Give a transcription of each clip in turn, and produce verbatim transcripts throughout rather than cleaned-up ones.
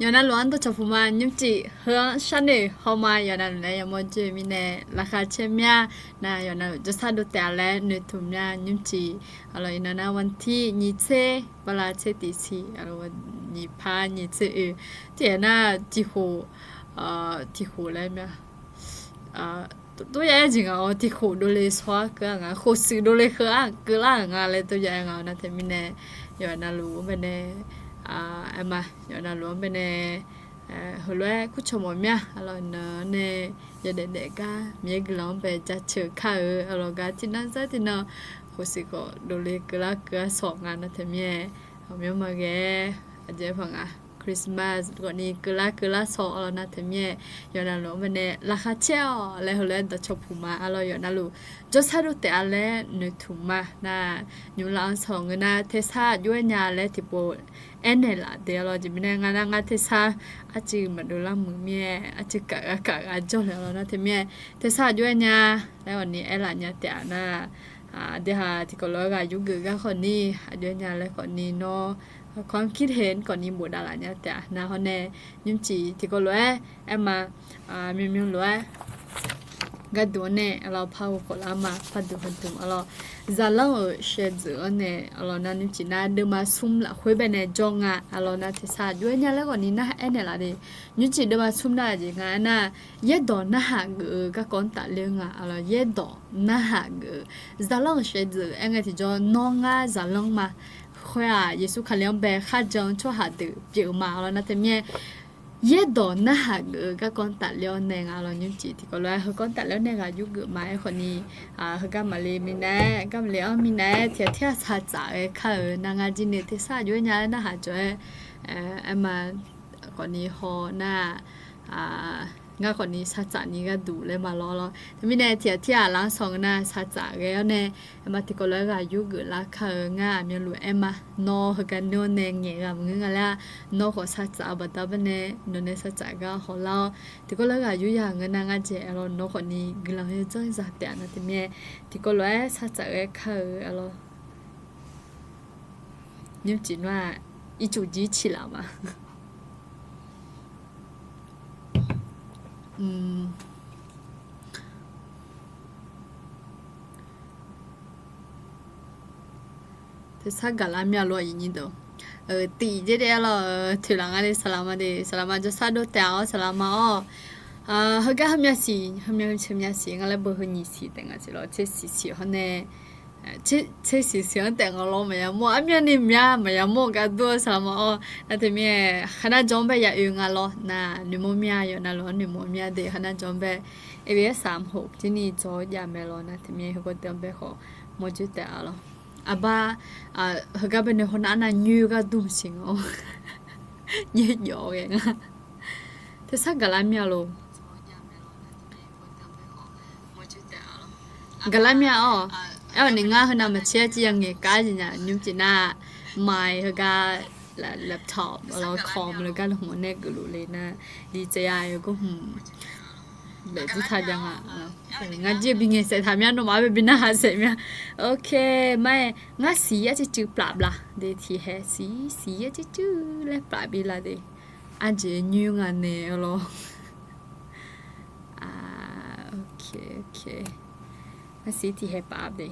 Yawqnavluf-anr dawqcawq puq ma. Nymrcif heu-anr sharnoeq hawma yawqnavluf nae yamawr joe mirnae laqkhaq caer mya. Nar yawqnavluf jawrshar dov taef-a laer noeqtmq mya nymrcif. Aqlawq iqnan nar วันที่ nyiq tser bala tser tiq siq, nyiq par nyiq tser oe, tiq aer nar tiq khof, tiq khof laer mya. Tov ya-aer jeq nga-awr tiq khof dovle shawr-ar keuv-a nga, khof shuif dovle heu-ar keuvlar-euq nga laer tov ya-aer nga-awr nar teumirnae yawqnavluf-anr baenae, aer ma, yawqnavluf-anr baenae heulof-aer kurcawq mawf mya. Aqlawq iqnan nae yawdaef daef gar Miqyaer guiqlanq-anr bae jaceuq kar-eu aqlawq gar tiqnan zar tiqnan khof shuif khawf dovle keuvlar keuvlar shawr nga nar teumirnae aqmyanr maqghae-aer aqjeq-aer paq nga. Christmas khawfni keuvlar keuvlar shawr aqlawq nar teumirnae yawqnavluf-anr baenae laqkhaq caer-awq laer heulof-aer dawqcawq puq ma. Aqlawq yawqnavluf jawrshar dov taef-a laer noeqtmq ma. Nar nymrlaf-anr shawq ngeur nar tersar aqjox-aer nya laer tiqpov aernaeq laf de aqlawq jeq mirnae ngar nar ngar tersar arcuiv maqdov lar muiq mir-aer arcuiv kaf ghaq kaf ghaq jawr le aqlawq nar teumirnae tersar aqjox-aer nya laer khawfni aerlaf nya taef-a nar, aqdui haq tiqkawv lof-aer ghaq yurgeuf gar khawfni aqjox-aer nya laer khawfni nawr ความคิดเห็น khawfni bofdav laf nya taef-a nar hawr nae nymrcif tiqkawv lof-aer aer ma, myanmyan lof-aer gharduq-anr nae aqlawq par-eu khawf lar ma. Parduq hawduq aqlawq zaqlanr-euq shaevdzeuf-anr nae aqlawq nar nymrcif nar deuvma smr lafkhoer baenae jawr nga. Aqlawq nar tersar aqjox-aer nya laer khawfni nar aernaeq laf de. Nymrcif deuvma smr nar aqjeq nga aernar, yaerdawq narhaq geuf-eu garkawv-anr tafler-eu nga. Aqlawq yaerdawq narhaq geuf-eu zaqlanr-euq shaevdzeuf aer ngae tiqjawr nawr ngar zaqlanr ma. Khoer-aq Yeqsur Kali-anr bae kharjan-eu tsawrhaq deuq pyeuf ma aqlawq nar teumirnae yaerdawq narhaq geuf-eu garkawv-anr tafler-awr nae nga aqlawq nymrcif tiqkawv lof-aer heukawv-anr tafler-awr nae ghaq yurgeuf ma. Aerkhawfni heugar maqle minav-aer gar maqle-anr minav-aer tiqghaq tirghaq saqtsaf ghae kar-euq nar ngar jir ni tersar aqjox-aer nya laer narhaq jawr-aer aer ma. Khawfni haw nar ngar khawfni saqtsaf ni gharduq laer ma lawr lawr. Teumirnae tiqghaq tirghaq laf-anr shawq ngeur nar saqtsaf ghae-awr nae aer ma tiqkawv lof-aer ghaq yurgeuf lar kar-eu ngar aqmyanluf aer ma. Nawr heugar neur-awr nae ngaeq ghaq maqngeur nga laer-a. Nawr khawf saqtsaf-eu baqda baenae nawq nae saqtsaf gar hawlar-awr tiqkawv lof-aer ghaq yurya ngeur nar ngar jeq aer lawr nawr khawfni guiqlanq yawdzanr za taef-a nar teumirnae tiqkawv lof-aer saqtsaf ghae kar-eu aer lawr. Nymrcif nawr-aq ircuf jir ciq laf ma. Tersar gaqlar mya lof-aer iqnyir deuq tiq jer de-a lawr. Toeqlaf nga de saqlaq ma de saqlaq ma jawrshar dov taef-awr saqlaq ma-awr. Heugar heumya siq heumya heumya siq nga laer beu heu nyiq siq taef nga siq lawr tser siq siq hawr nae tser siq siq-anr taef nga lawr maqya mawr armyanni mya maqya mawr-eu gar dur-eu saqlaq ma-awr nar teumirnae kharnar jawr-anr bae ya oe nga lawr nar noeqmawr mya yawqnavluf-anr noeqmawr mya de kharnar jawr-anr bae eve-aer saq mq hof jir ni dzaw-eu jav mae lawr nar teumirnae heukawv deuq-anr bae khawf mawrjoer taef-a lawr. Arbar heugar bae nae hawnar arnav nyoer gar dur maqsiq nga-awr nyoer jawf ghae nga. Tersar gaqlar mya lof gaqlar mya-awr. Aer-awq ni ngar heunav maqtser-a civ ya ngaeq kar jeq nya nymr cif nar mai heugar laptop lawr com lawr gar lawr hmq-awr nae geufluf le nar li tsaev ya-eu gawrhmq baef dzir ta ja nga. Ngar jir-eu bi ngaeq saef taq mya nawmaf-anr bae bi narhaq saef mya. Ok, ma-aer ngar siq-ir arcuiv cuiv plaf bla de tiq hae siq-ir siq-ir arcuiv cuiv laer plaf bi la de. Arjeq nyoer nga nae-eu lawr. Ok, ok. Ngar siq-ir tiq hae paf de.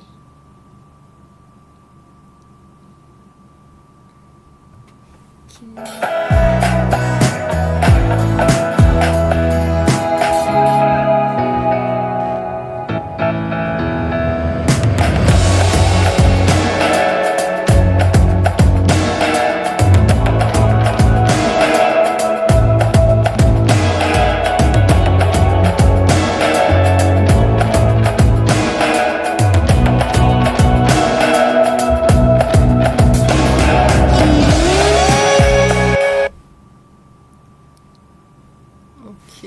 Ok,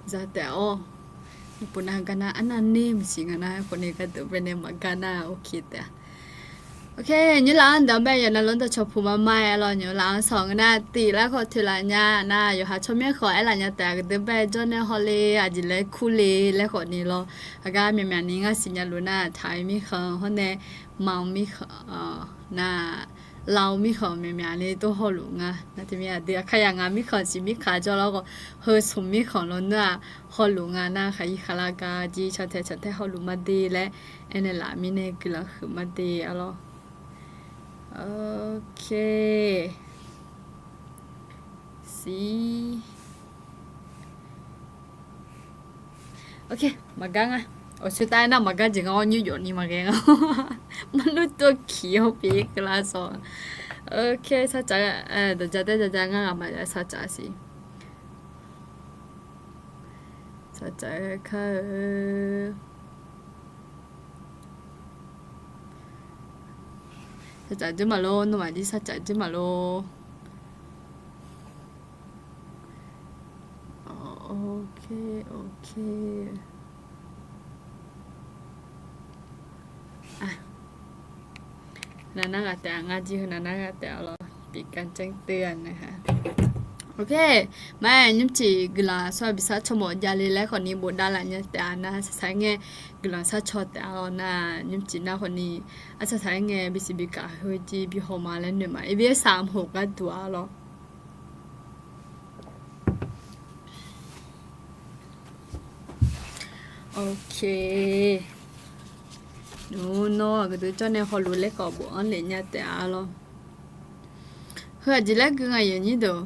za taef-awr. Nymq pov nav gar nar arnav ner maqsiq nga nar khawf ni gardeuq bae nae maqgar nar ok taef-a. Ok, nymr laf-anr deuq-anr bae yawqnavluf-anr dawqcawq puq ma ma-aer lawr nymr laf-anr shawq ngeur nar tif lar khawf toeqlaf nya nar yawqha tsawrmyanr khawf aerlaf nya taef-a gardeuq bae jawr nae hawle aqjeq laer kur le laer khawf ni lawr. Heugar myaqmyaq ni ngar siqnya luf nar taq-eu mirkhanq hawr nae maqmr mirkhanq nar Lav-eu mirkhanq myaqmyaq ni tov hawluf nga. Nar teumirnae aqdui aqkar yaq ngaq mirkhanq siq mirkhanq jawr lawr khawf, heu smq mirkhanq lawnmr-aq hawluf nga nar, khaqir khaqlav gar jir cantae cantae hawluf ma de laer aernaeq laf mirnae guiqlanq huiq ma de arlawr. Ok. Siq. Ok, maqgar nga. Awqsoer tav-aer nar maqgar jeq nga-awr nymr jawf ni maqghae nga. Marlur tov kiq-awr pyeuf-ir keuvlar sawq. Ok, sarcaf, dawqja taer ja ja ngar ghaq maqya sarcaf siq. Sarcaf kar-eu. Sarcaf jir maqlor, nawmaf jir sarcaf jir maqlor. Ok, ok. Heu nav nar ghaq taef-a, ngar jir heu nav nar ghaq taef-a lawr. Bif gar janr teuv-a nae ha. Ok, maqaer nymrcif guiqlanq sar-eu bifsar cawmawf javle laer khawfni bofdav laf nya taef-a nar, saqsaq-aer ngae guiqlanq sar caw taef-a lawr nar, nymrcif nar khawfni arsaq saq-aer ngae bisiq bikaf heujir bi haw ma laer noeq ma. Ebi-aer saq mq hoq gharduq-a lawr. Ok. Nawr aqgeu deuq jawr nae hawluf laer khawf bof-anr lef nya taef-a lawr. Heu aqjeq laer gui nga yawnyir deuq.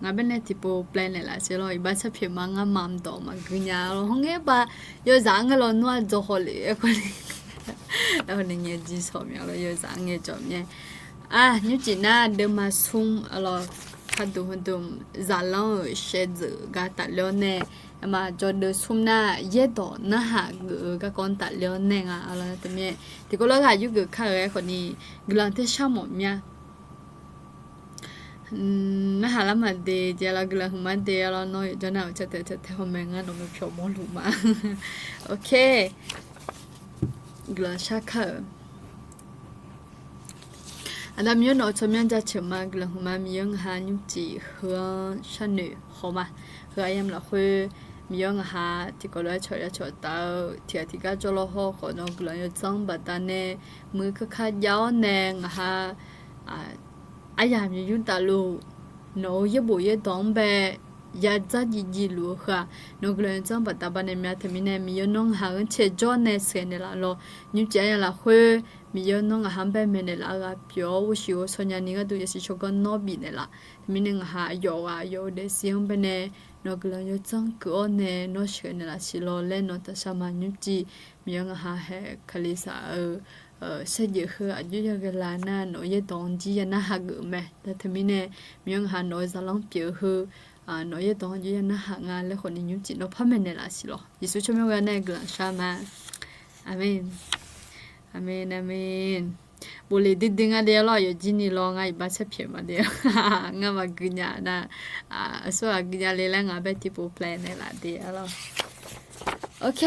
Ngaq baenae tiqpov plae naeqlaf siq lawr, iqbax sarpyaeq ma ngar mamq dawq maqgui nya lawr. Hawngaer ba yawzaq-anr ngae lawnmr-a dzaw haw lef-aer khawf ni. Aer khawf ni ngae jir sawq mya lawr, yawzaq-anr ngae jawq myae. Aq, nymrcif nar deuvma smr-a lawr, kardmq heudmq zaqlanr-euq shaevdzeuf gar tafler-awr nae, aerma jawr deuv smr nar yaerdawq narhaq geuf-eu garkawv-anr tafler-awr nae nga-a lawr. Teumirnae tiqkawv lof-aer ghaq yurgeuf kar-euq-aer khawf ni guiqlanq tersar mawf mya. Narhaq lar maqde jeq-a lawr, guiqlanq huiqma de-a lawr. Nawr yawqjawr nar-euq caer tae caer tae hawmae ngar nawq mae pyawq mawrluf ma. Ok. Guiqlanq shar kar-euq. Aqda Miqyaer nawq-eu tsawrmyanr jaceuq ma, guiqlanq huiqma Miqyaer ngaq ha nymrcif heu-anr sharnoeq haw ma. Heu aryamq lafkhoer Miqyaer ngaq ha tiqkawv lof-aer cawq ya cawq taf-eu tiqghaq tiqgar jawrlawr hawr khawf, nawq-eu guiqlanq yawdzanr baqdanae muiq-eu kakar jav-awr nae ngaq ha aryamq yawq yur tafluf nawq-eu yaerbof yaerdawq-anr bae yadzar jiv jiv luf-eu heu-aq, nawq-eu guiqlanq yawdzanr baqda baqdanae mya. Teumirnae Miqyaer nawr ngaq ha-anr cae jawr nae sheuqghae naeqlaf lawr. Nymrcif aryamq lafkhoer Miqyaer nawr ngaq ha-anr bae maeqnaeq laf-eu ghaq pyeuf-awr, ghovshiq ghovshaw nyani gharduq yasiq tsawrganr nawr bif naeqlaf. Teumirnae ngaq ha yawf ghaq yawf-eu daefzir-anr baenae nawq-eu guiqlanq yawdzanr keuv-awr nae nawr sheuqghae naeqlaf siq lawr laer nawq taqshar ma. Nymrcif Miqyaer ngaq ha haeq kalizaq-eu saerjeuf heu aqjox yaghae la nar nawq-eu yaerdawq-anr jir ya narhaq geuf-eu mae. Teumirnae Miqyaer ngaq ha nawq-eu zaqlanr pyeuf-eu heu nawq-eu yaerdawq-anr jir ya narhaq nga laer khawf ni nymrcif nawr par maeqnaeq laf siq lawr. Yeqsur tsawrmyanr ghae nae guiqlanq shar ma. Aqmeq. Aqmeq, aqmeq. Bofle duidui nga de-a lawr, yawjir ni lawr ngar iqbax saerpyaeq ma de-a. Ngar maqgui nya nar, aqsur aqgui nya le laer ngaq bae tiqpov plae naeqlaf de-a lawr. Ok.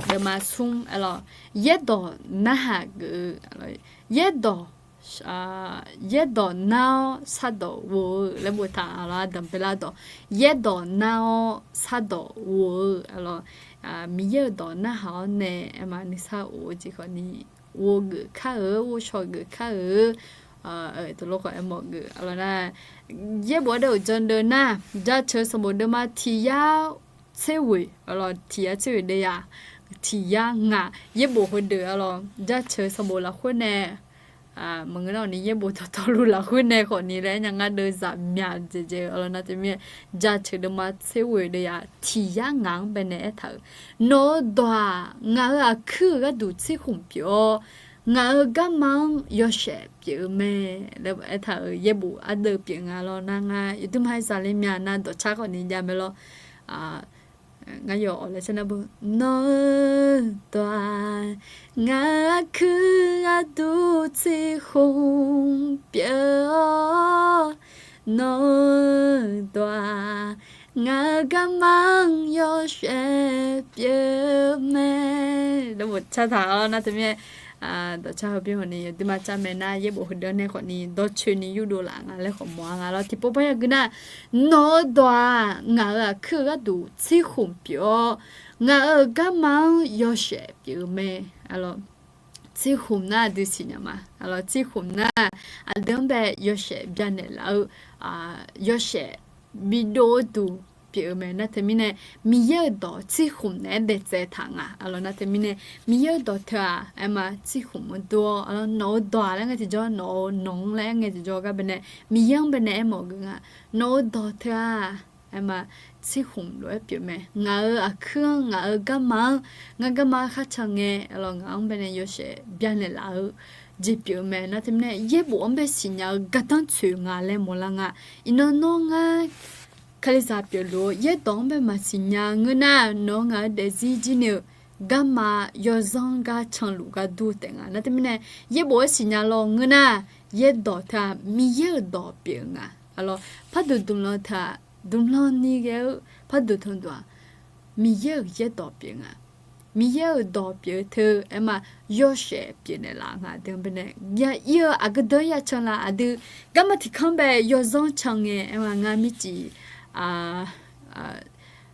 Deuvma smr-a lawr, yaerdawq narhaq geuf-eu, yaerdawq, yaerdawq nar-awr shardawq ghof-eu laer boftaq-a lawr, ardanq baelar dawq, yaerdawq nar-awr shardawq ghof-eu-a lawr, Miqyaer-euq dawq narhaq-awr nae aerma nuisar of-eu jeq khawf ni, ghovgeuf kar-eu, ghovshaw geuf kar-eu, teulof khawf aermawf geuf-a lawr nar, yaerbof ardeuv uqdzan deuv nar, jaceuq sanqbof deuvma tiq yar tser ghoeq-a lawr, tiq yar tser ghoeq deuv yaq, tiq yar ngaq yaerbof heudeuq-a lawr, jaceuq sanqbof lafkhoer nae maqngeur nar-awq ni yaerbof dawqtawvluf lafkhoer nae khawf ni laer aernya ngar deuv zaqmyaq dzaeqdzaeq-eu-a lawr nar teumirnae, jaceuq deuvma tser ghoeq deuv yaq tiq yar ngaq-anr baenae aertaq-euq, nawq-eu dawq-aq ngaq-euq aqkuir-euq gharduq tsirkhmq pyeuf-awr, ngaq-euq garma-anr yawshaef pyeuf-eu mae laer aertaq-euq yaerbof ardeuv pyeuf nga lawr nar ngar yawduima zaqle myav nar dawqcar khawf ni jav mae lawr. Ngar yawf awq laer sar nar beu, nawq-eu dawq-aq ngaq-euq aqkuir gharduq tsirkhmq pyeuf-awr, nawq-eu dawq-aq ngaq-euq garma-anr yawshaef pyeuf-eu mae laer bof car taq-awr nar teumirnae, dawqcar heu byanni yawduima car mae nar yaerbof heudeuq nae khawf ni dawrcoeni yurdov laf nga laer khawf mawf-a nga lawr. Tiqpov parya gui nar, nawq-eu dawq-aq ngaq-euq aqkuir-eu gharduq tsirkhmq pyeuf-awr, ngaq-euq garma-anr yawshaef pyeuf-eu mae-a lawr. Tsirkhmq nar aqdui siqnya ma. Aqlawq, tsirkhmq nar aqdui-anr bae yawshaef byanaeq laf-eu, yawshaef bidov-eu duq pyeuf-eu mae. Nar teumirnae, Miqyaer-euq dawq tsirkhmq naeq-aer daeqtsaev taq nga. Aqlawq, nar teumirnae, Miqyaer-euq dawq teu-aq, aerma tsirkhmq-eu dur-awr, nawq-eu dawq-aq laer ngae tiqjawr, nawq-eu nawq-anr laer ngae tiqjawr gar baenae, Miqyaer-anr baenae aermawf geuf nga. Nawq-eu dawq teu-aq, aerma tsirkhmq lof-aer pyeuf mae. Ngaq-euq aqkuir-anr, ngaq-euq garma-anr, ngar garma khar can ngae, aqlawq, ngaq-anr baenae yawshaef byanaeq laf-eu jeq pyeuf-eu mae. Nar teumirnae, yaerbof-anr bae siqnya-eu gardanr tsoeq nga laer mawrlar nga. Iqnan nawr ngar Kalizaq pyeufluf-eu yaerdawq-anr bae maqsiq nya ngeur nar, nawq-eu ngaq-eu daefzir jir ni-eu garma yawzanr gar canluf gar dur taef nga. Nar teumirnae, yaerbof-aer siqnya lawr ngeur nar, yaerdawq teu-aq Miqyaer-euq dawq pyeuf nga. Aqlawq, parduq dmqlan teu-aq, dmqlan ni ghae-eu parduq tanduq-aq, Miqyaer-euq yaerdawq pyeuf nga. Miqyaer-euq dawq pyeuf-eu teu aerma yawshaef pyeufnaeq laf nga. Aqdui-anr baenae ya ir-eu aqgeu deuq-anr ya can laf. Aqdui garma tiqkanr bae yawzanr can ngae, aerma ngar mircif,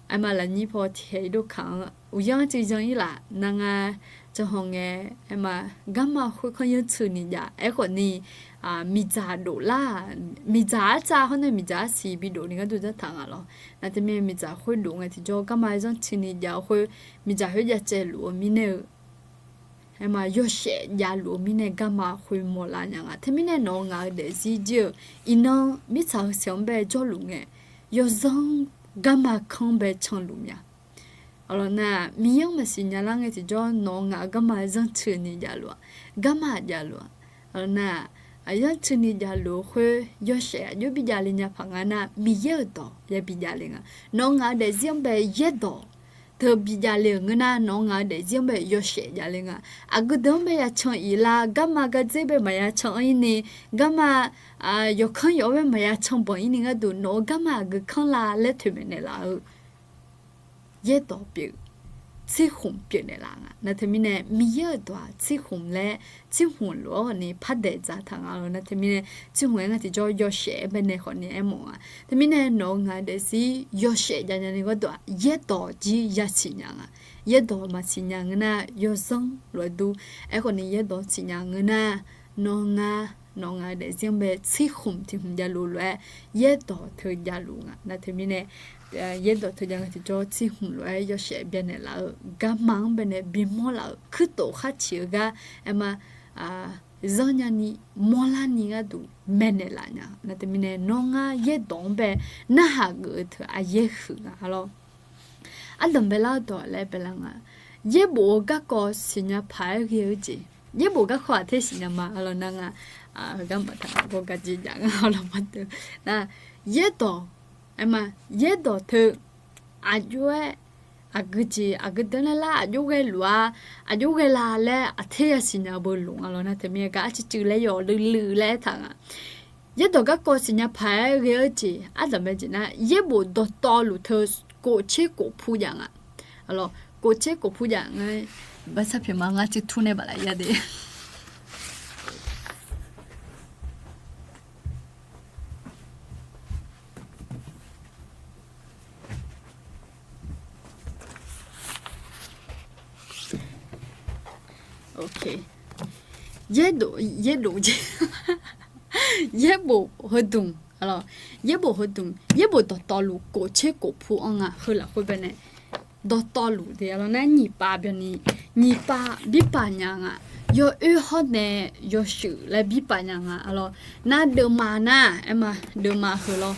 aerma lafnyir paw tiqkhaeq irdov kaq-anr uqyanr cuiv jan ir laf. Nar ngar janhawq ngae, aerma garma khoerkanr yanrtsuini jav. Aerkhawf ni, miqdzaq dovlar, miqdzaq arcav hawr nae miqdzaq arsiq bidov ni gharduq janr taq nga lawr. Nar teumirnae, miqdzaq khoerdov ngae tiqjawr garma zanrtsuini jav-eu khoer, miqdzaq khoer jav caevluf-eu mirnae-eu, aerma yawshaef javluf-eu mirnae garma khoer mawrlar nya nga. Teumirnae nawq-eu ngaq-eu daefzir jir-eu, iqnan mirtsaq-eu siq-anr bae jawrluf ngae, yawzanr garma kanr bae canluf mya. Aqlawq nar, Miqyaer-anr maqsiq nya lar ngae tiqjawr, nawq-eu ngaq-eu garma zanrtsuini javluf-aq, garma javluf-aq. Aqlawq nar, zanrtsuini javluf-eu khoer yawshaef aqjox bijavle nya paq nga nar, Miqyaer-euq dawq yabi javle nga. Nawq-eu ngaq-eu daefzir-anr bae yaerdawq teu bijavle-euq ngeur nar, nawq-eu ngaq-eu daefzir-anr bae yawshaef javle nga. Aqgeu deuq-anr bae ya can iq lar, garma gardzer bae maqya can-anr ir ni, garma yawqkanr yawq-awr bae maqya can banq ir ni gharduq, nawq-eu garma aqgeu kanr la laer toeqmaeq naeqlaf-eu yaerdawq pyeuf, tsirkhmq pyeufnaeq laf nga. Nar teumirnae, Miqyaer-euq dawq-aq tsirkhmq laer, tsirkhmq lof-awr ni pardaef dzaq taq nga lawr. Nar teumirnae, tsirkhmq-aer ngar tiqjawr yawshaef-aer baenae khawf ni aermawf nga. Teumirnae, nawq-eu ngaq-eu daefzir yawshaef javnya ni gharduq-aq, yaerdawq jir yasiq nya nga. Yaerdawq maqsiq nya ngeur nar, yawzanr lof-aer dur. Aerkhawf ni yaerdawq siqnya ngeur nar, nawr ngar, nawq-eu ngaq-eu daefzir-anr bae tsirkhmq tiq hmq javluf lof-aer, yaerdawq teu javluf nga. Nar teumirnae, yaerdawq teu jav ngae tiqjawr tsirkhmq lof-aer yawshaef byanaeq laf-eu, garma-anr baenae bimawr laf-euq kuirtof khar ciq-eu gar, aerma zanrnya ni mawrlar ni gharduq maeqnaeq laf nya. Nar teumirnae, nawr ngar yaerdawq-anr bae narhaq geuf-eu teu aqyaer huiq nga lawr. Ardanq baelar-eu dawq laer baelar nga. Yaerbof-eu garkawv siqnya paq-aer ghae-eu jeq, yaerbof garkawv-aq ter siqnya ma. Aqlawq nar nga, heugar maqtaq gawr gar jir jav nga. Aqlawq maqteu nar, yaerdawq, aerma, yaerdawq teu aqjox-aer aqgeu jeq aqgeu deuq-anr laer lar, aqjox ghae luf-a, aqjox ghae la laer aqter yasiqnya beu loq nga lawr. Nar teumirnae gar arcuiv cuiv laer yawf luiv luiv laer aertaq nga. Yaerdawq garkawv siqnya paq-aer ghae-eu jeq ardanq bae jeq nar, yaerbof dawqtawvluf teu kof tser kof pu jav nga. Aqlawq, kof tser kof pu jav nga. Barsar pyaeq ma, ngar cuiv tur nae baf laf ya de. Yaerdof, yaerdof jeq, yaerbof heudmq, yaerbof heudmq, yaerbof dawqtawvluf kof tser kof pu anr nga. Heu lafkhoer baenae dawqtawvluf de, aqlawq nar nyiq pav byanni, nyiq pav birpav nya nga. Yawoer hawr nae yawshuif laer birpav nya nga. Aqlawq nar deuvma nar, aerma, deuvma heu lawr,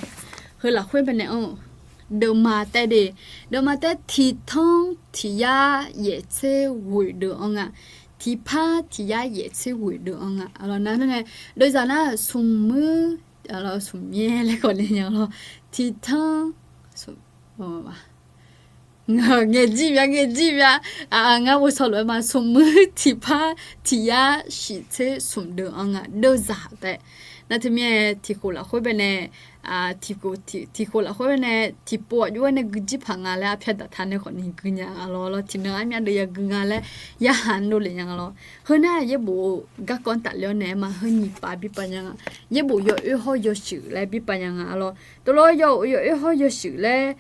heu lafkhoer baenae anr-eu, deuvma taev de, deuvma taev tiq tanr tiq yar yaef tser ghoeq deuv anr nga. Tiq par tiq yar yaef tser ghoeq deuv anr nga. Aqlawq nar mirnae, deuvzaq nar smq muir, aqlawq smq myaer laer khawf ni nya lawr. Tiq tanr, ngaeq jir mya, ngaeq jir mya. Ngar ghovshaw lof-aer ma, smq muir tiq par tiq yar shif tser smq deuv anr nga, deuvzaq taev. Nar teumirnae tiq khof lafkhoer baenae, tiq khof lafkhoer baenae tiqpov aqjox-aer nae guijir paq nga laer arpyar daqtaq nae khawf ni gui nya nga lawr. Lawr tiqnan armyav deuv yagui nga laer yarhaq dovle nya nga lawr. Heu nar yaerbof garkawv-anr tafler-awr nae aerma heu nyiq pav birpav nya nga. Yaerbof yawoer hawr yawshuif laer birpav nya nga lawr. Tov lawr, yawoer hawr yawshuif laer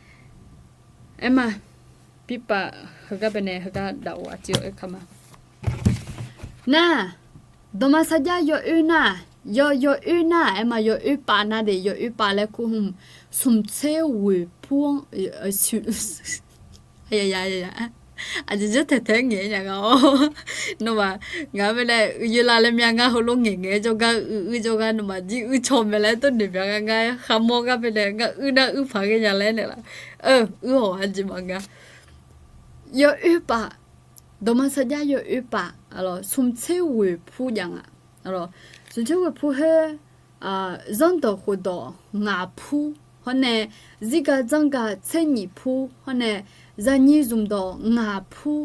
aerma, birpav heugar baenae heugar daqof aqjeq-awr aer kar ma. Nar, dawqma sarjax yawoer nar, yaw yawoer nar, aerma yawoer pav nar de, yawoer pav laer kur hmq, smqtser ghoeq pur-anr, aqjeq jawr taeqtaeq-aer ngaeq-aer nya nga-awr. Nawmaf ngaq-anr baenae uiqyaer lar laer myav ngar heulof ngaeqngaeq-aer jawrgar uiq uir jawrgar nawmaf jir uir caw mae laer tawrnoeq bya ngar, ngar kharmawr gar baenae ngar uir nar uir paq ghae nya laer naeqlaf. Uir-awq aqjeq maqnga. Yawoer pav, dawqma sarjax yawoer pav, smqtser ghoeq pur jav nga. Smqtser ghoeq pur khoer, zanrdawq khofdawq ngaq pur, hawr nae zirga janrga tser nyiq pur, hawr nae zaqnyiq zmqdawq ngaq pur,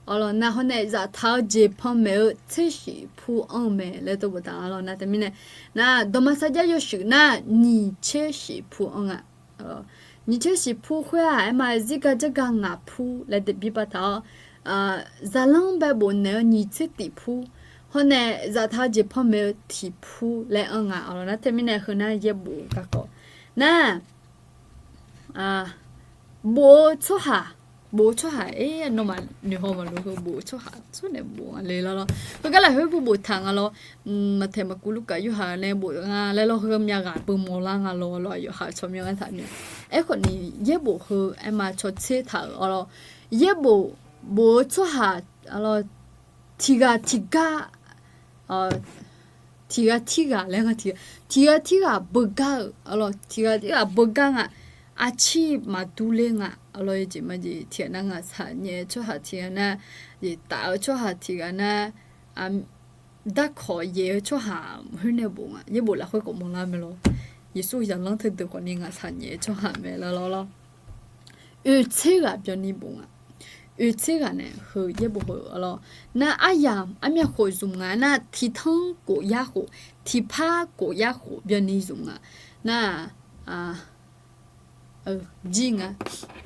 awq lawq nar, hawr nae zaftaq-eu jeq panmaeq-eu tser shif pur anr-eu mae laer tov boftaq-a lawq nar. Teumirnae nar, dawqma sarjax yawshuif nar nyiq tser shif pur anr nga. Nyiq tser shif pur khoer-aq, aerma zirga janrga ngaq pur laer daeqbir pav taq-awr, zaqlanr bae bofnaeq-eu nyiq tser tiq pur, hawr nae zaftaq-eu jeq panmaeq-eu tiq pur laer anr nga. Awq lawq nar, teumirnae heu nar yaerbof garkawv nar, bof-eu tsawrhaq, bof-eu tsawrhaq, nawmaf noeqhaw maqlof heu bof-eu tsawrhaq tsawrnaeq bof nga le lawr lawr. Heugar lafkhoer bu boftaq nga lawr. Maqtaeq maqkuv Lurkaf Yorhaq nae bof nga laer lawr, heu myav ghaq beu mawrlar nga lawr lawr, aqyawf haq tsawrmyanr lar taq mir-a. Aerkhawf ni yaerbof heu aerma cawtser taq-euq-awr lawr, yaerbof bof-eu tsawrhaq, awq lawq, tiqghaq tiqgar, tiqghaq tirghaq laer nga, tiqghaq tirghaq beugar-euq, awq lawq, tiqghaq tirghaq beugar nga. Aqcir maqdur ler nga, awq lawq, yajeq majeq tiqghaq nar ngaqshaq nyaef-eu tsawrhaq tiqghaq nar, yaeqtaf-eu tsawrhaq tiqghaq nar, darkawq yaeq-eu tsawrhaq khoer nae bof nga. Yaerbof lafkhoer khawf mawrlar mae lawr. Yeqsur zaqlanr teudeuq khawf ni ngaqshaq nyaef-eu tsawrhaq mae lawr lawr lawr. Oeq tser ghaq byanni bof nga. Oeq tser ghaq nae heu yaerbof heu-awr lawr. Nar aryamq armyav khof zmq nga nar, tiqtanr kof yar khof, tiqpar kof yar khof byanni zmq nga. Nar, jir nga.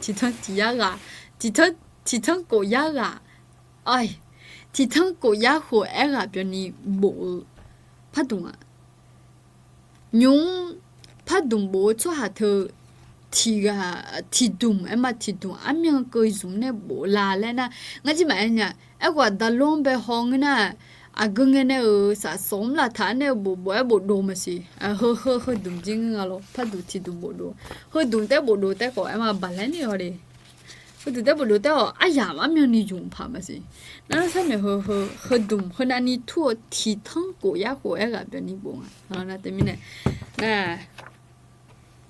Tiqtanr tiq yar ghaq, tiqtanr, tiqtanr kof yar ghaq, tiqtanr kof yar khof aerghaq byanni bof-eu pardmq nga. Nymq-mr pardmq bof-eu tsawrhaq teu tiqghaq, tiqdmq aerma tiqdmq armyan keuv zmq nae bof la laer nar, ngar jir maqaer nya. Aerkhawf daqlor-anr bae haw ngeur nar, aqgeu ngae nae-euq safsawq mr laftaq-aer nae-eu bof bof-aer bofdov maqsiq. Heu heu heudmq jir ngeur nga lawr, pardmq tiqdmq bofdov. Heudmq taef bofdov taef khawf aerma baqlaer ni haw le. Heudmq taef bofdov taef-awq, aryamq armyan ni zmq paq maqsiq. Nar sharnoeq heu, heudmq heu navni tur-eu tiqtanr kof yar khof aerghaq byanni bof nga. Nar teumirnae nar,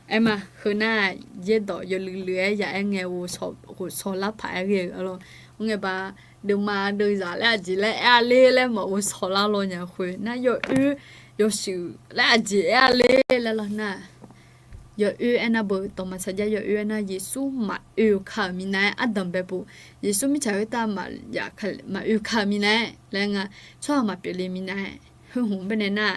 aerma heu nar, yaerdawq yawluiv luiv-aer ya-aer ngae ghof shaw lar paq-aer ghae-eu lawr. Mr ngae ba, deuvma deuvzaq laer aqjeq laer aer-a ler laer maqghof shaw lar law nya khoer nar, yawoer yawshuif laer aqjeq aer-a ler laer lawr nar, yawoer aernar beu, dawqma sarjax yawoer aernar, Yeqsur maqoe-eu ka-euq minav-aer ardanq bae pov. Yeqsur mirtsaq khoertav maqoe ka-euq minav-aer laer nga, tsawrhaq maqpyeuf le minav-aer, heu hmq baenae nar,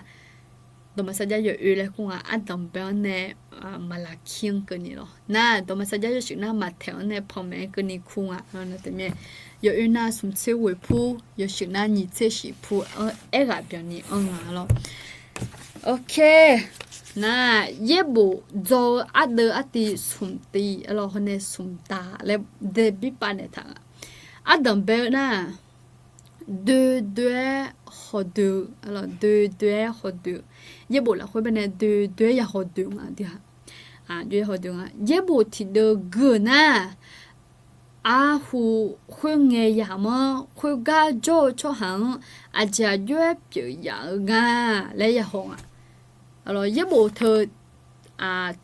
dawqma sarjax yawoer laer kur nga, ardanq bae-anr nae maqlaqkir-anr keuvni lawr. Nar dawqma sarjax yawshuif nar maqtaeq-anr nae panmaeq-aer keuvni kur nga. Nar teumirnae yawoer nar smqtser ghoeq pur, yawshuif nar nyiq tser shif pur, aerghaq byanni anr nga lawr. Ok. Nar, yaerbof dzaw-eu ardeuv artiv smq tiv-a lawr, hawr nae smq daq laer daebir pav naeq taq nga. Ardanq bae-eu nar, doe doe-aer hawdoe-eu, doe doe-aer hawdoe-eu. Yaerbof lafkhoer baenae doe doe-aer ya hawdoe nga. Yaerbof tiqdeuv gui-euq nar, arhu khoerngae yamq-anr khoergar jawr-eu tsawrhaq-anr aqjeq aqjox-aer pyeuf yaf-eu nga laer ya haw nga. Yaerbof teu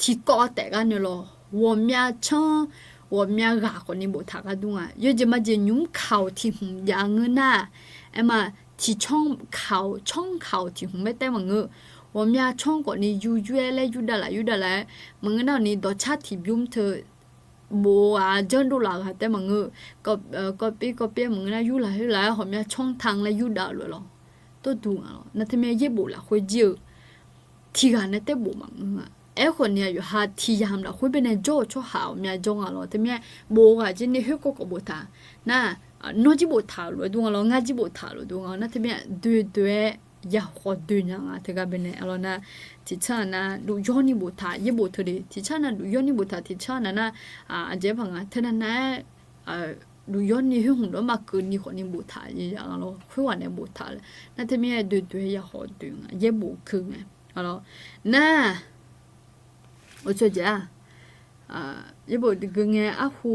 tiqkawv taef gar nae lawr, ghawqmya canr, ghawqmya ghaq khawfni boftaq gar dur nga. Yawjeq majeq nymq-mr kaq-awq tiq hmq jav ngeur nar, aerma tiqcanr kaq-awq, canr kaq-awq tiq hmq baer taer maqngeur. Ghawqmya canr khawfni yur yur-aer laer yurdav laf yurdav laf-aer maqngeur nar-awq ni dawqcar tiqbymr teu bof-eu ghaq janrdov laf ghaq taer maqngeur. Kawvpir kawvpir-aer maqngeur nar yurlaf yurlaf-aer ghawqmya canr tan laer yurdav-eu lof-aer lawr. Tawrduq nga lawr. Nar teumirnae yaerbof lafkhoer jir-eu tiqghaq nae taer bof maqngeur nga. Aerkhawf ni aqyawf ha tiq yamq lafkhoer baenae jawr-eu tsawrhaq ghawqmya jawr nga lawr. Teumirnae bof-eu ghaq jir ni khoerkawv khawf boftaq nar, nawr jir boftaq-euq lof-aer dur nga lawr, ngar jir boftaq-euq lof-aer dur nga. Nar teumirnae doe doe-aer ya hawdoe nya nga. Teugar baenae lawr nar, tiqtsanr-aq nar duq yawr ni boftaq yaerbof teu le. Tiqtsanr nar duq yawr ni boftaq, tiqtsanr nar nar, aqjeq paq nga teu nar nar-aer duq yawr ni khoer hmq dawr maqkeuv ni khawf ni boftaq-a lawr, khoerghaq nae boftaq laer. Nar teumirnae doeqdoeq-aer ya khawf doeq nga, yaerbof keuv ngae. Nar, oe tsawrjeuq-aq, yaerbof keuv ngae arhu,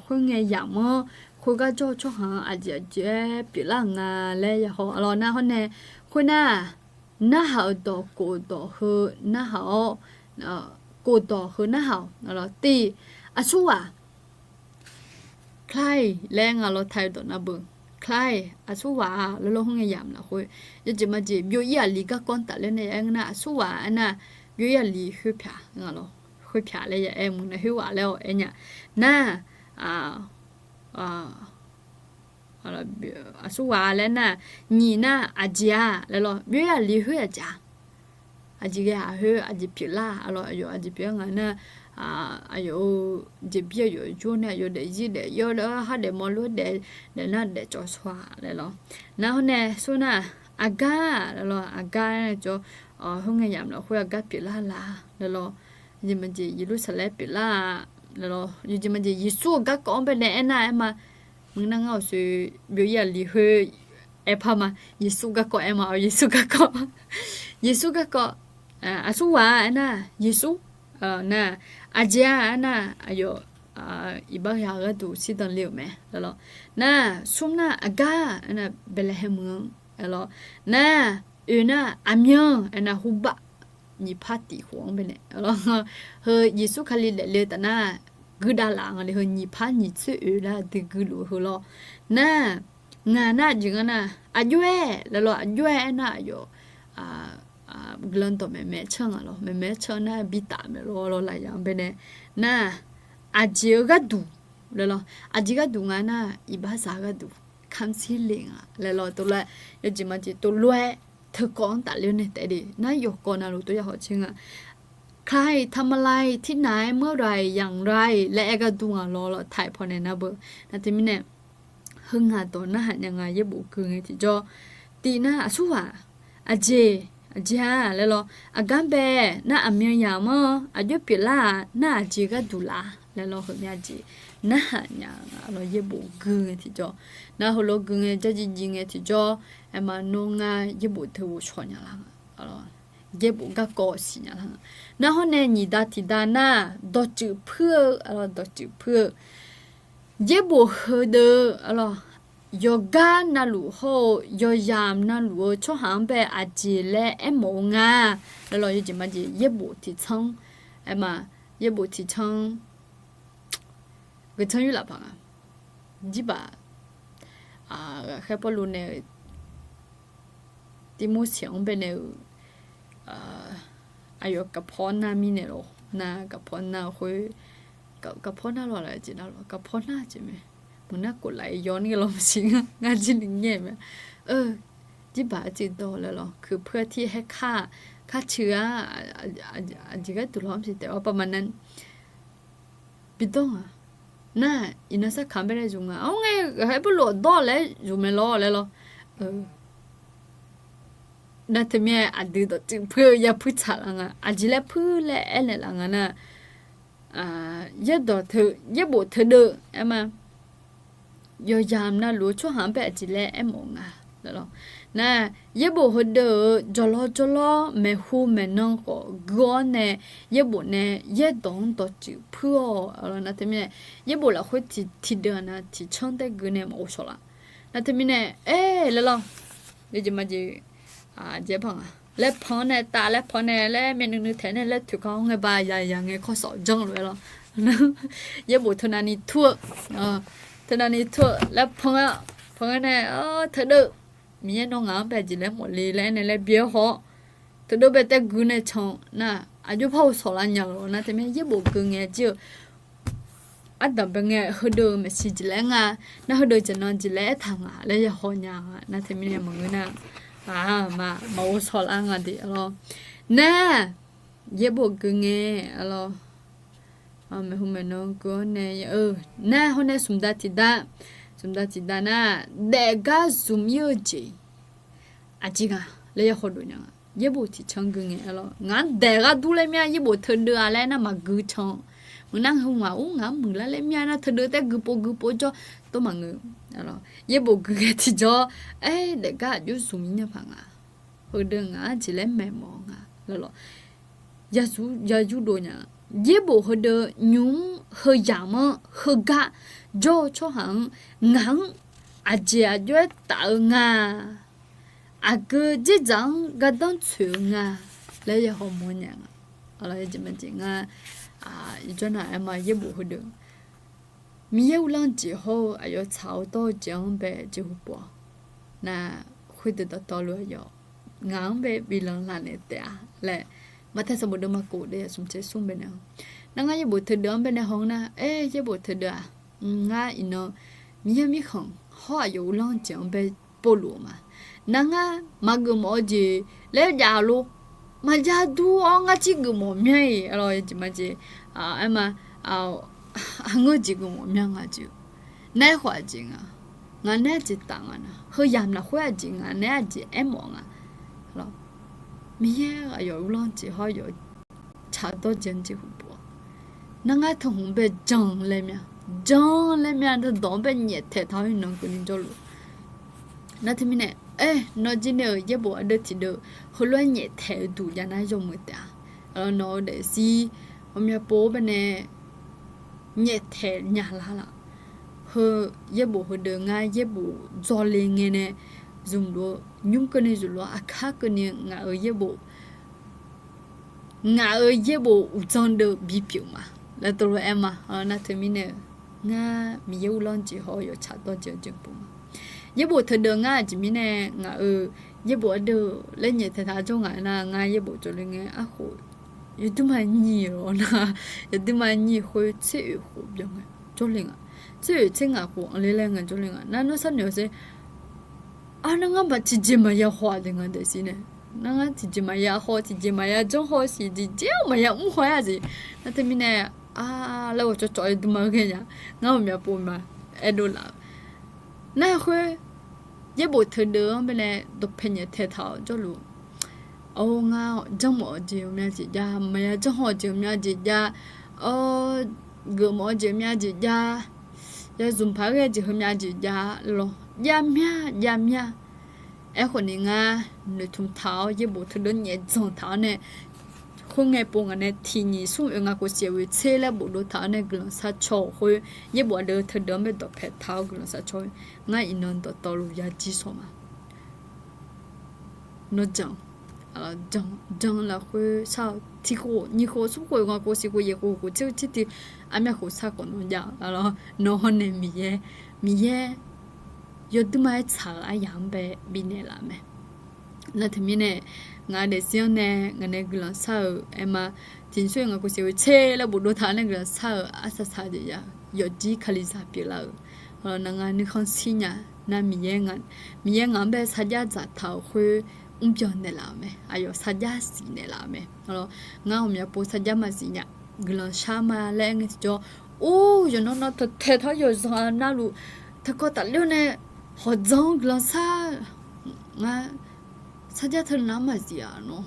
khoerngae yamq-anr khoergar jawr-eu tsawrhaq-anr aqjeq aqjeq-aer pyeuflar-euq nga laer ya haw-a lawr. Nar hawr nae, khoernar, narhaq-euq dawq kof-eu dawq heu narhaq-awr, kof dawq heu narhaq-awq. Tiq, aqsurghaq Klar-iq laer nga lawr, taiq-eu dawq nar beu. Klar-iq aqsurghaq-a laer lawr, khoerngae yamq lafkhoer yawjeq majeq byov-ir aqli garkawv-anr tafler nae ya aer ngeur nar, aqsurghaq aernar, byov-ir aqli khoerpyaq nga lawr, khoerpyaq laer ya aer muiq nar, khoerghaq laer-awq aer nya. Nar, aqsurghaq laer nar, nyiq nar aqjeq-a laer lawr, byov-ir aqli khoer aqjeq-a. Aqjeq ghae-aq khoer aqjeq pyeuflar-a lawr, aqyawf aqjeq pyeuf-aer nga nar, aqyawf-euq jeqbir aqyawf jawr nae aqyawf daefzir daefyawr laer khar daefmawr lof-aer daef, daefnar daefcawv shaw-a laer lawr. Nar hawr nae sawr nar, aqgar laer lawr, aqgar nae jawr, khoerngae yamq lafkhoer aqgar pyeuflar la laer lawr. Yawjeq majeq Yeqlursaqlaeq pyeuflar-a laer lawr, yawjeq majeq Yeqsur-euq garkawv-anr bae nae aernar aer ma. Muiq nar ngar awqsoe byov-ir aqli khoer aer par ma, Yeqsur garkawv aer ma, Yeqsur garkawv. Yeqsur garkawv, aqsurghaq aernar Yeqsur, nar, aqjeq-a aernar aqyawf iqbax ghaq gharduq shirdan le-euq mae laer lawr. Nar, smr nar aqgar aernar Baeqlaeqhaeq meuq-anr aer lawr. Nar, oeq nar aqmyan aernar hubaq nyiq par tiq khof-anr bae nae lawr. Heu Yeqsur Kali daefle-eu taf nar, guidav laf nga le, heu nyiq par nyiq tsoer oeq lar duiqguiq luf-eu heu lawr. Nar, ngaq nar aqjeq nga nar aqjox-aer laer lawr, aqjox-aer aernar aqyawf guiqlanq dawq maeqmaeq canr nga lawr, maeqmaeq canr nar bitaf maeq lawr lawr lafyaq-anr bae nae. Nar, aqjeq-eu gharduq laer lawr, aqjeq gharduq nga nar iqbaxzaq gharduq kamq shir le nga laer lawr, tov lof-aer yawjeq majeq tov lof-aer teukawv-anr tafler nae taef de nar yawqkawv navluf tov ya hawq caer nga. ใครทำอะไรที่ไหนเมื่อไหร่อย่างไร laer aer gharduq nga lawr lawr, taiq pawnae nar beu. Nar teumirnae heu ngaq dawq narhaq nya nga yaerbof gui ngae tiqjawr. Tiv nar aqsurghaq, aqjeq, aqjeq-a laer lawr, aqgar bae nar aqmyan yamq-anr aqjox pyeuflar-aq nar aqjeq gharduq laf laer lawr, heumya jeq narhaq nya nga lawr yaerbof gui ngae tiqjawr. Nar heulof gui ngae jarjir jiv ngae tiqjawr, aerma nawr ngar yaerbof teu ghovshaw nya lar nga. Yaerbof garkawv siqnya lar nga. Nar hawr nae nyiq da tiq da nar, dawqtsuif puir-eu, dawqtsuif puir-eu yaerbof heudeuv-eu, yawqgar navluf hawr-eu yawqyamq navluf-eu tsawrhaq-anr bae aqjeq laer aermawf-eu nga laer lawr, yawjeq majeq yaerbof tiqtsanr, aerma, yaerbof tiqtsanr, geuqtsanr yurlaf paq nga. Jirbaq, ghaqkhaer Pawrluv nae-euq Tirmorseq-anr bae nae-euq aqyawf gaqpawr nar mirnae lawr, nar gaqpawr nar khoer, gaqpawr nar lawr laf jeq nar lawr, gaqpawr nar jeq mae. Meuq nar kof laf-ir yaw ni lawr maqsiq ngar, ngar jir ni ngaer mae. Jirbaq arciv dawq laer lawr, kuiq pui-a tir haer kar, kar ceuq-a, aqjeq gharduq lawr maqsiq taef-awr paq ma nar, bidawr nga. Nar, iqnan sarkaq-anr bae nae zmq nga. Awr ngae, ghaqkhaer Pawrluv-aq dawr laer zmq mae lawr laer lawr. Nar teumirnae aqdui dawqtsuif puir-eu yapuir tsaq lar nga. Aqjeq laer puir laer aernaeq laf nga nar, yaerdawq teu, yaerbof teudeuv aerma, yawqyamq navluf-eu tsawrhaq-anr bae aqjeq laer aermawf-eu nga. Nar, yaerbof heudeuv-euq jawrlawr jawrlawr maeqhu maeqnan khawf gui-awr nae, yaerbof nae yaerdawq-anr dawqtsuif puir-awq. Nar teumirnae yaerbof lafkhoer tiqdeuq-aq nar tiqtsanr taer gui nae maqghov shawq laf. Nar teumirnae aer laer lawr, yawjeq majeq, aqjeq-aer paq nga. Laer pan-anr nae tav laer pan nae laer myavnuiv nuiv taeq nae laer toeqkaq-anr ngae ba yaq yaq ngae kawrsawf janr lof-aer lawr. Yaerbof teunav ni tur-eu, teunav ni tur-eu laer pan-a, pan-aer nae teudeuv, Miqyaer nawr ngaq-anr bae aqjeq laer mawf le laer aer nae laer byaer haw-awr, teudeuv bae taer gui nae can nar, aqjox par ghov shawq lar nya-euq nar teumirnae yaerbof gui ngae jir-eu ardanq bae ngae heudeuv-eu maeqshi jeq laer nga, nar heudeuv jaqnan jeq laer aertaq nga laer ya haw nya nga. Nar teumirnae maqngeur nar, aqma maqghov shawq lar nga de lawr. Nar, yaerbof gui ngae lawr, maeqhu maeqnan gui-awr nae, nar hawr nae smq da tiq da, smq da tiq da nar, daef gar zmq ir-eu jeq aqjeq nga laer ya hawdof nya nga. Yaerbof tiqcan gui ngae lawr, ngaq-anr daef ghardur laer mir-a, yaerbof teudeuv-a laer nar maqgui can. Meuq nar heu ngaq ur ngaq-anr muiqlar laer mir-a nar, teudeuv taef guipov guipov jawr tov maqngeur. Yaerbof guiqghae tiqjawr, aer, daefgar aqjox zmq-ir nya paq nga. Heudeuq ngaq-anr jeq laer maeqmawf nga lawlawq. Yaq yurdov nya. Yaerbof heudeuq nymq-mr heuyamq-anr heugar jawr-eu tsawrhaq-anr, ngaq-anr aqjeq aqjox-aer taf-eu nga. Aqgeu dzerdzaq-anr gardanr tsoeq-eu nga laer ya hawmawr nya nga. Aqlawq, jeq majeq ngar jawrnar aer ma, yaerbof heudeuq Miqyaer uvlanr jeq hawr-eu aqyawf tsaq-awr dawr-eu jeq-anr bae jeqhu pov-awq. Nar, khoerdeuq dawqtawvluf aqyawf ngaq-anr bae biflanq laf naeq taef-a laer, Maqtaeq sanqbof deuvma kof deuq yaf smq tser smr baenae-awr, nar ngar yaerbof teudeuq-anr baenae haw-anr nar, aer, yaerbof teudeuq-aq, ngar iqnan Miqyaer mirkhanq hawr aqyawf uvlanr jeq-anr bae povluf-eu ma. Nar ngar maqgeufmawf-eu jeq laer jav lor. Maqjav dur-awr ngar cir geufmawf mya-iq, aqlawq, jeq majeq, aer ma, aqngeur jeq geufmawf mya nga jeq. Nae khawf aqjeq nga. Ngaq nae aqjeq taf nga nar, heuyamq lafkhoer aqjeq ngaq nae aqjeq aermawf nga. Miqyaer aqyawf uvlanr jeq hawr aqyawf tsaq-eu dawrjeq-anr jeqhu pov-awq. Nar ngar teuhmq-anr bae jan laer mya, jan laer mya, dawq-anr bae nyaeftaeq taq-awr iqnan keuvni jawrluf. Nar teumirnae, aer, nawr jir nae-euq yaerbof ardeuv tiqdeuv heulof-aer nyaeftaeq-eu duq jav nar yawmuiq taef-a. Aqlawq, nawq-eu daefzir ghawqmya pov-awr baenae nyaeftaeq nya lar laf. Heu yaerbof heudeuq ngar yaerbof dzawle ngae nae zmqluf-eu, nymr keuvni zmqluf-eu, aqkar keuvni ngaq-euq yaerbof ngaq-euq yaerbof uqdzan deuv bipyeuf ma laer tov lof-aer ma. Nar teumirnae-eu, ngar Miqyaer uvlanr jeq hawr yawtsaq dawrjeq-eu jeq pov ma. Yaerbof teudeuv ngar aqjeq mirnae ngaq-euq yaerbof ardeuv laer nyaeftaeq taq jawr ngaq nar, ngar yaerbof tsovle ngae arkhof yawduirma nyiq-awr nar, yawduirma nyiq khoer tser oeq khof byan ngae jawrle nga. Tser oeq tser ngaq khof anqle laer ngae jawrle nga. Nar nawr sharnoeq-awr sher. Arnar ngar baq tiqjeq maqya haw-aq jeq nga daefzir nae. Nar ngar tiqjeq maqya haw, tiqjeq maqya janr haw siq, tiqjeq-awr maqya mr haw-aer-a jeq. Nar teumirnae, a, laer ghawqcawv cawv-aer duima ghae nya. Ngar ghawqmya pov ma aerdov laf-eu. Nar khoer yaerbof teudeuv-anr baenae dawqpae nyaeftaeq taq-awr jawrluf. Or, ngar janrmawf-eu jeq ghawqmya jeq jav, maqya janr haw-eu jeq ghawqmya jeq jav, or, geufmawf-eu jeq ghawqmya jeq jav, ya zmq paq-aer ghae jeq heumya jeq jav lawr, jav mya, jav mya. Aerkhawf ni ngar noeqtmq taq-awr yaerbof teudeuv nyaef dzanq taq-awr nae, khoerngae pov ngaq nae tiq nyiq smr oeq ngaq khof siq oeq tser laer bofdov taq-awr nae guiqlanq sharcaw-euq khoer, yaerbof ardeuv teudeuv-anr bae dawqpae taq-awr guiqlanq sharcaw-eu, ngar iqnan dawqtawvluf ya jir sawq ma. Nawr jan, jan lafkhoer shar-eu tiq khof nyiq khof smr khof oeq ngaq khof siq khof yaeq khof khof tser tser tiq, armyav khof shar khawf nawr jav-awq. Nawr hawr nae Miqyaer, Miqyaer yawduirma-aer tsaq-euq aryaq-anr bae bifnaeq laf mae. Nar teumirnae ngaq daefzir-anr nae ngaq nae guiqlanq shar-euq aer ma, tiq nyiq smr oeq ngaq khof siq oeq tser laer bofdov taq-awr nae guiqlanq shar-euq arsaq saq jeq ya, yawfjir kalizaq pyeuflar-euq. Nar ngar nuikhanr shir nya. Nar Miqyaer, Miqyaer ngaq-anr bae sarjax dzaqtaq-euq khoer mrbyan naeqlaf-euq mae. Aqyawf sarjax zif naeqlaf-euq mae. Ngar ghawqmya pov sarjax maqzif nya. Guiqlanq shar ma laer aer ngae tiqjawr, or, yawqnan nawr taqtaeq taq-awr yawqzanq navluf taqkawv tafler-awr nae hawqdzan-anr guiqlanq shar. Ngar sarjax teunav-anr maqzif-aq nawr.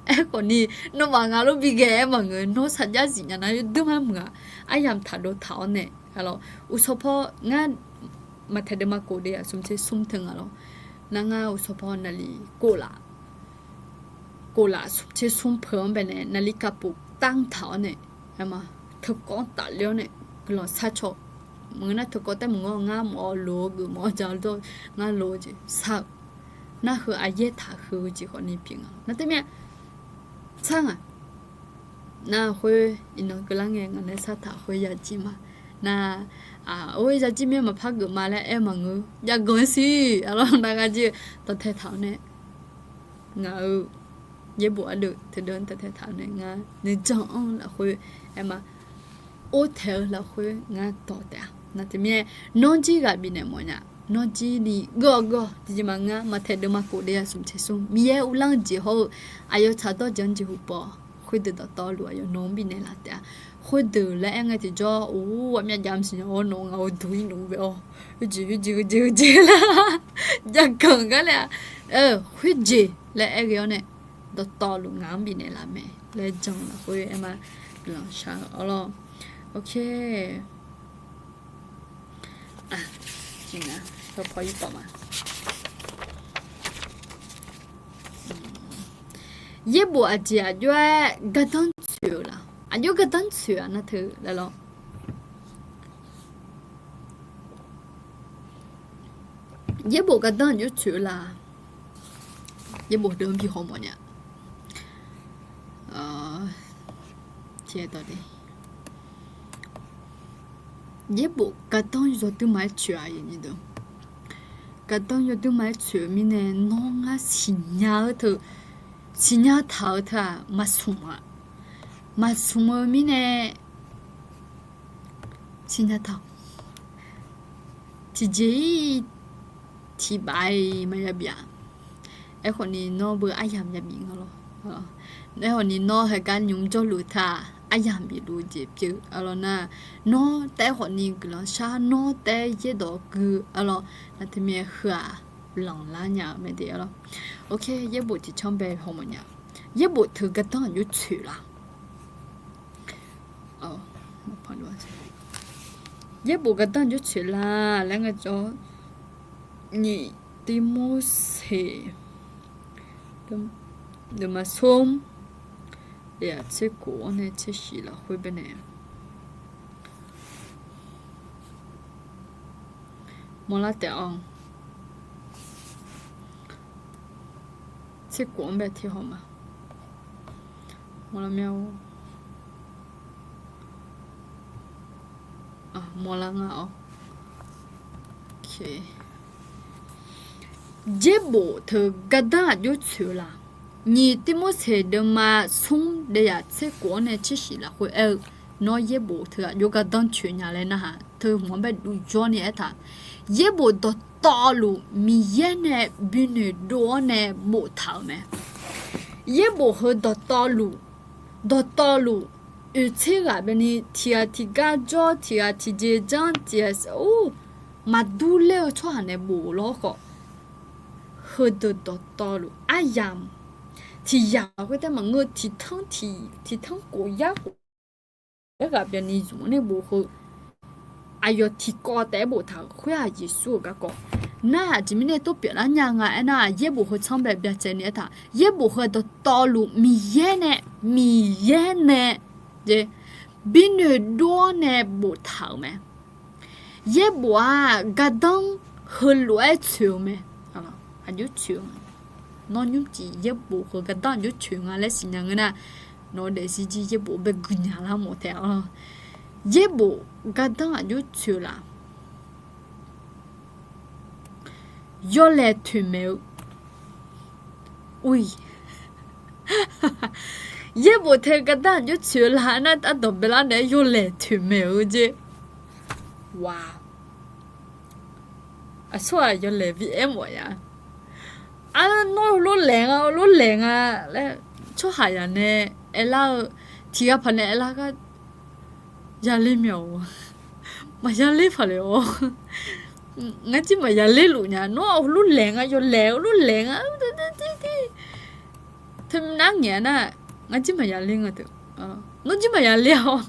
Aerkhawf ni, nawmaf ngaq lof bi ghae-aer maqngeur. Nawr sarjax zif nya nar yawduirma meuq-aq, aryamq taqdov taq-awr nae, uqshawq paw ngar maqtaeq deuvma kof deuv yaf smq tser smr teu nga lawr. Nar ngar uqshawq paw naqli kof laf, kof laf smq tser smr peuq-anr baenae naqli kavpuf tanr taq-awr nae, aer ma, teukawv-anr tafler-awr nae guiqlanq sharcaw. Maqngeur nar teukawv taef maqngeur, ngar mawf-awr loq-eu geufmawf-awr jaq-awr dawr-eu ngar loq-eu jeq shar-eu. Nar heu aqyaer taq heu-eu jeq khawf ni pyeuf nga. Nar teumirnae shar ngaq. Nar khoer iqnan keuvlar ngae ngaq nae shartaq khoer yajir ma. Nar, or, yajir mir maqpar geuf ma laer aer maqngeur. Jav ganq-aer siq, aqlawr nar ngar jir-eu dawqtae taq-awr nae, ngaq-euq yaerbof ardeuv teudeuv-anr dawqtae taq-awr nae ngar nuijan-anr lafkhoer aer ma, or taeq-eu lafkhoer ngar dawq taef-a. Nar teumirnae nawr jir ghaq bifnaeq mawf nya. Nawr jir ni geur-awr geur-awr tiqjeq maqngeur-a. Maqtaeq deuvma kof deuv yaf smq tser smr, Miqyaer uvlanr-eu jeq hawr-eu aqyawf tsaq dawrjeq-anr jeqhu pov-awq. Khoerdeuq dawqtawvluf aqyawf nawq-anr bifnaeq laf taef-a. Khoerdeuq laer aer ngae tiqjawr, or, ghawqmya jav maqsiq nya-awr nawq-eu ngaq-eu duq-ir nmr bae-awr, heujeq heujeq heujeq heujeq lar, jav ganq gar laer-a. Khoerjeq laer aer ghae-awr nae, dawqtawvluf ngaq-anr bifnaeq laf mae laer jan lafkhoer aer ma. guiqlanq shar-eu arlawr. Ok. Paw paw ir tawf ma. Yaerbof aqjeq aqjox-aer gardanr tsoeq-eu la? Aqjox gardanr tsoeq-a nar teu laer lawr. Yaerbof gardanr aqjox tsoeq-eu la? Yaerbof deuq-anr bi hawmawf nya. Yaerbof gardanr yawduima-aer tsoeq-a. Gardanr yawduima-aer tsoeq-eu mirnae nawr ngar siqnya-eu teu, siqnya taq-eu teu-aq maqsmq-a. Maqsmq-eu mirnae siqnya taq-awq. Tiqjeq-ir tiqbaf-iq maqya bif-a. Aerkhawf ni nawr beu aryamq ya bif nga lawr. Aerkhawf ni nawr heugar nymq mr jawrluf teu-aq aryamq bifluf jeq pyeuf arlawr nar, nawr taef-aer khawf ni guiqlanq shar, nawr taef-aer yaerdawq gui arlawr. Nar teumirnae heu-aq lanqlar nya-eu mae de arlawr. Ok, yaerbof tiqcanr bae hawmawf nya. Yaerbof teu gardanr aqjox tsoeq la? Yaerbof gardanr aqjox tsoeq la laer ngaejawr, nyiq Tirmorseq deuvma smr, deuvzaq tser khof-anr nae tser shif lafkhoer baenae mawrlar taef-awq. Tser khof-anr bae tiq haw ma. Mawrlar mir-a. Mawrlar nga-awr. Yaerbof teu gardanr aqjox tsoeq-eu la? Nyiq Tirmorseq deuvma smr deuvzaq tser khof-anr nae tser shif lafkhoer aer-eu, nawr yaerbof teu aqjox gardanr tsoeq nya laer narhaq teu hmq-anr bae duq jawr ni aertaq. Yaerbof dawqtawvluf Miqyaer nae bi noeqdov-awr nae boftaq-euq mae. Yaerbof heu dawqtawvluf, dawqtawvluf oeqtser ghaq baqni tiqghaq tiqgar jawr, tiqghaq tiqjeq janr, tiqghaq ur maqdur ler-eu tsawrhaq nae bof lawr khawf, heudeuq dawqtawvluf aryamq tiqyaq khoertav maqngeur, tiqtanr tiq, tiqtanr khof yar khof, aerghaq baqni zmq-anr nae bof heu, aqyawf tiqkawv taef-aer boftaq-euq khoer-aq Yeqsur-euq garkawv. Nar aqjeq mirnae tov pyeuflar nya nga aernar-aq, yaerbof heu tsanr bae byacaevni aertaq. Yaerbof heu dawqtawvluf Miqyaer nae, Miqyaer nae bi noeqdov-awr nae boftaq-euq mae. Yaerbof-aq gardanr heulof-aer tsoeq-eu mae. Aqjox tsoeq-eu, nawr nymrcif yaerbof heu gardanr aqjox tsoeq nga laer siqnya ngeur nar, nawq-eu daefzir jir yaerbof bae guiqnya lar mawf taef-a. Yaerbof gardanr aqjox tsoeq-eu la? Yawlaeq toeqmaeq-eu. Ui, yaerbof teu gardanr aqjox tsoeq-eu la nar, ardawq baelar naeq-aer yawlaeq toeqmaeq-eu jeq. Wa, aqsur-aq yawlaeq bi aer mawf ya. Ar, nawr heulof laeq nga, heulof laeq nga laer tsawrhaqzaq nae aerlar-eu, tiqghaq paq nae aerlar gar yaler myaq-awq. Maqyaler paq le-awr, ngar jir maqyaler luf nya. Nawr heulof laeq nga, yawlaeq heulof laeq nga, teumirnae nar ngaeq-a nar, ngar jir maqyaler nga teu. Nawr jir maqyaler-awr,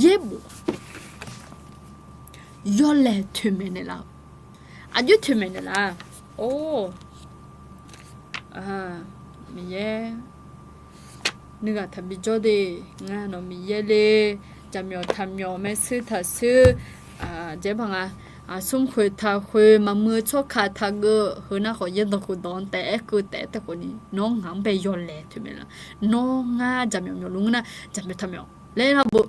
yaerbof yawlaeq toeqmaeq naeqlaf-eu. Aqjox toeqmaeq naeqlaf-a. Or, Miqyaer nuighaq taqbi jawr de. Ngar nawq Miqyaer le, jaqmyawf taqmyawf, maershuir taqshuir, jaerba nga, smrkhoeq taqkhoeq, maqmuiq-eu tsawrkaq taqgeuf, heu nar khawf yaerdawq khofdawq-anr taef-aer keuv taef-aer taef khawf ni, nawr ngaq-anr bae yawlaeq toeqmaeq laf. Nawr ngar jaqmyawf myawf luf ngeur nar, jaqmyawf taqmyawf laer lar beu.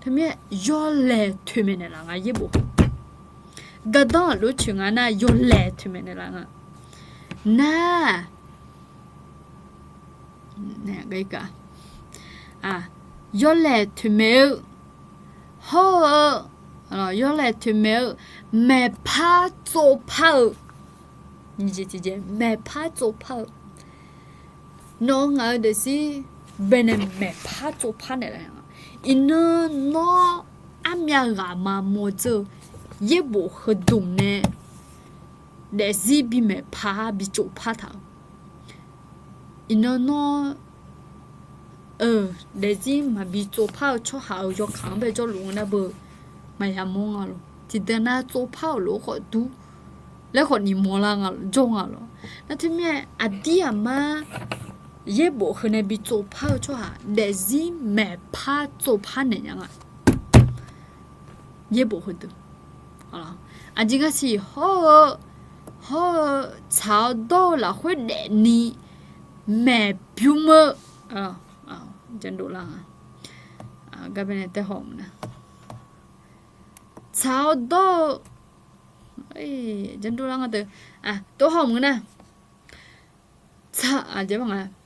Teumirnae yawlaeq toeqmaeq naeqlaf nga yaerbof. Gardanr aqjox tsoeq nga nar yawlaeq toeqmaeq naeqlaf nga. Nar, yawlaeq toeqmaeq-eu hawr-eu, yawlaeq toeqmaeq-eu, maeqpar tsovpar-eu, maeqpar tsovpar-eu, nawq-eu ngaq-eu daefzir baenae maeqpar tsovpar naeqlaf. Iqnan nawr armyav ghaq maqmawf dzeur-eu, yaerbof heudmq nae daefzir bimaeq par bi tsovpar taq-eu. Iqnan nawr Daefzir maqbi tsovpar-eu tsawrhaq-euq yawkaq-anr bae jawrluf-eu nar beu maqya mawr nga lor. Tiqdeuq nav tsovpar-euq lof-aer khawf dur laer khawf ni mawrlar nga jawr nga lor. Nar teumirnae aqdir aqmar yaerbof heu nae bi tsovpar-eu tsawrhaq daefzir maeqpar tsovpar naeq nya nga. Yaerbof heudeuq aqjeq ngar siq hawr-eu, hawr-eu tsaq-awr dawr-eu lafkhoer daefni maeqbymr-eu janrdov lar nga. Garbae nae tae haw mq nar, tsaq-awr dawr-eu janrdov lar nga deuq, tov-aer haw mq nar,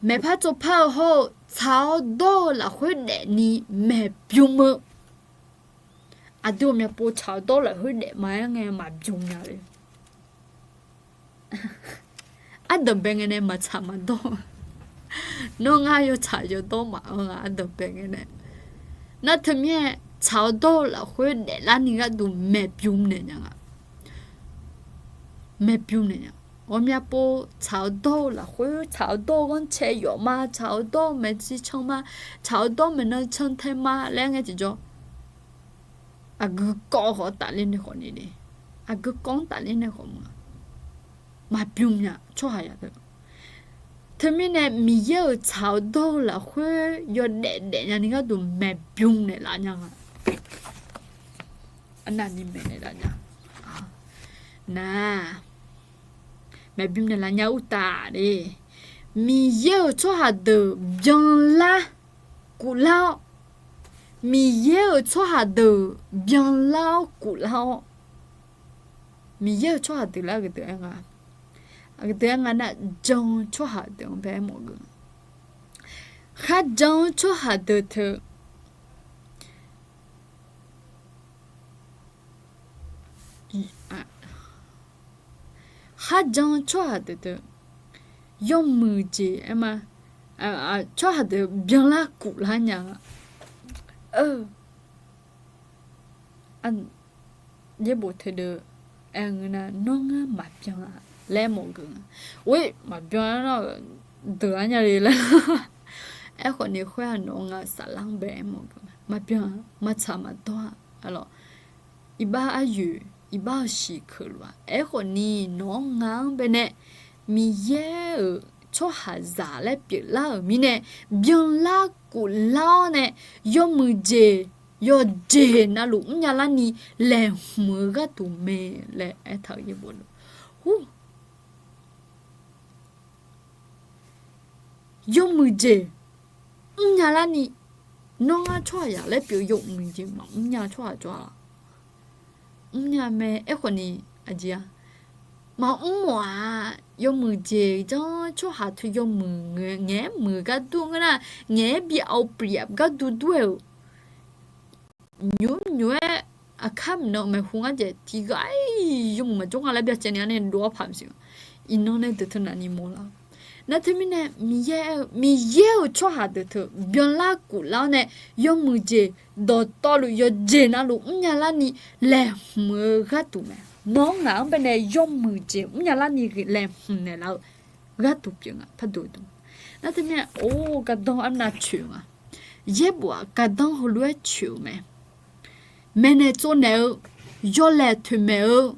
maeqpar tsovpar-eu hawr-eu tsaq-awr dawr-eu lafkhoer daefni maeqbymr-eu. Aqdui ghawqmya pov tsaq-awr dawr-eu lafkhoer daef ma-aer ngae maqbymr nya le. Ardanqbae ngae nae maqtsaq maqdawr. Nawr ngar yawtsaq yawdawr maqanr nga ardanqbae ngae nae. Nar teumirnae tsaq-awr dawr-eu lafkhoer daeflarni gharduq maeqbymr naeq nya nga. Maeqbymr naeq nya. Ghawqmya pov tsaq-awr dawr-eu lafkhoer tsaq-awr dawr-eu ghanrcae yawf ma, tsaq-awr dawr-eu maeqtsi can ma, tsaq-awr dawr-eu maeqnan can tae ma laer ngae tiqjawr, aqgeu kawv khawf tafler nae khawf ni le, aqgeu kawv-anr tafler nae khawf maqbymr nya tsawrhaq ya deuq. Teumirnae Miqyaer-euq tsaq-awr dawr-eu lafkhoer yawdaef daefnya ni gharduq maeqbymr naeqlaf nya nga. Arnavni maeqnaeq laf nya. Nar, maeqbymr naeqlaf nya uqtaf le. Miqyaer-euq tsawrhaq deuq byanlar kuflar-awr, Miqyaer-euq tsawrhaq deuq byanlar-awr kuflar-awr, Miqyaer-euq tsawrhaq deuq laer aqdui aer nga, aqdui aer nga nar jan-eu tsawrhaq deuq-anr bae aermawf geuf. Kharjan-eu tsawrhaq deuq teu Kharjan-eu tsawrhaq deuq teu yawmuiq jeq aer ma, tsawrhaq deuq byanlar kuflar nya-a. Yaerbof teudeuq aer-eu ngeur nar, nawr ngar maqbyan-a laer mawf geuf nga. Or, maqbyan-a nar, deuq-ar nya le laer. Aerkhawf ni khoer-aq nawq-eu ngaq-euq saflar-anr bae aermawf geuf nga. Maqbyan-a, maqtsaq maqdawr-a. Alawq, iqbax aryoeq, iqbax-eu shiq keuvluf-a. Aerkhawf ni nawq-anr ngaq-anr bae nae Miqyaer-euq tsawrhaqzaq laer pyeuflar-euq mirnae, byanlar kuflar-awr nae yawmuiq jeq yawqjeq navluf mrnya larni laeqhmq-eu gharduq mae laer aertaq-euq yaerbof luf. Yawmuiq jeq mrnya larni, nawr ngar tsawrhaqzaq laer pyeuf-eu yawmuiq jeq maqmr nya tsawrhaq jawr-a. Mrnya mae. Aerkhawf ni aqjeq-a, maqmr mawf-a. Yawmuiq jeq janr tsawrhaq teu yawmuiq ngaeq-aer muiq-eu gar dur ngeur nar, ngaeq-aer bi-awq pyeuf-a gar dur dur-aer-euq nymr nymr-aer aqkar mqnan maeqhu ngar jaeq tiqghaq-ir yawmuiq maqjawr nga laer byacaevni-ar nae dov-awr paq maqsiq. Iqnan nae deuq teu navni mawrlar-eu. Nar teumirnae Miqyaer aer-eu, Miqyaer-euq tsawrhaq deuq teu byanlar kuflar-awr nae yawmuiq jeq dawqtawvluf yawqjeq navluf mrnya larni laeqhmq-eu gharduq mae. Nawq-anr ngaq-anr bae nae yawmuiq jeq mrnya larni laeqhmq naeqlaf-eu gharduq pyeuf nga pardoq dm. Nar teumirnae or gardanr arnav coeq nga. Yaerbof-aq gardanr heulof-aer coeq-eu mae. Maeqnaeq tsovnaeq-eu, yawlaeq toeqmaeq-eu,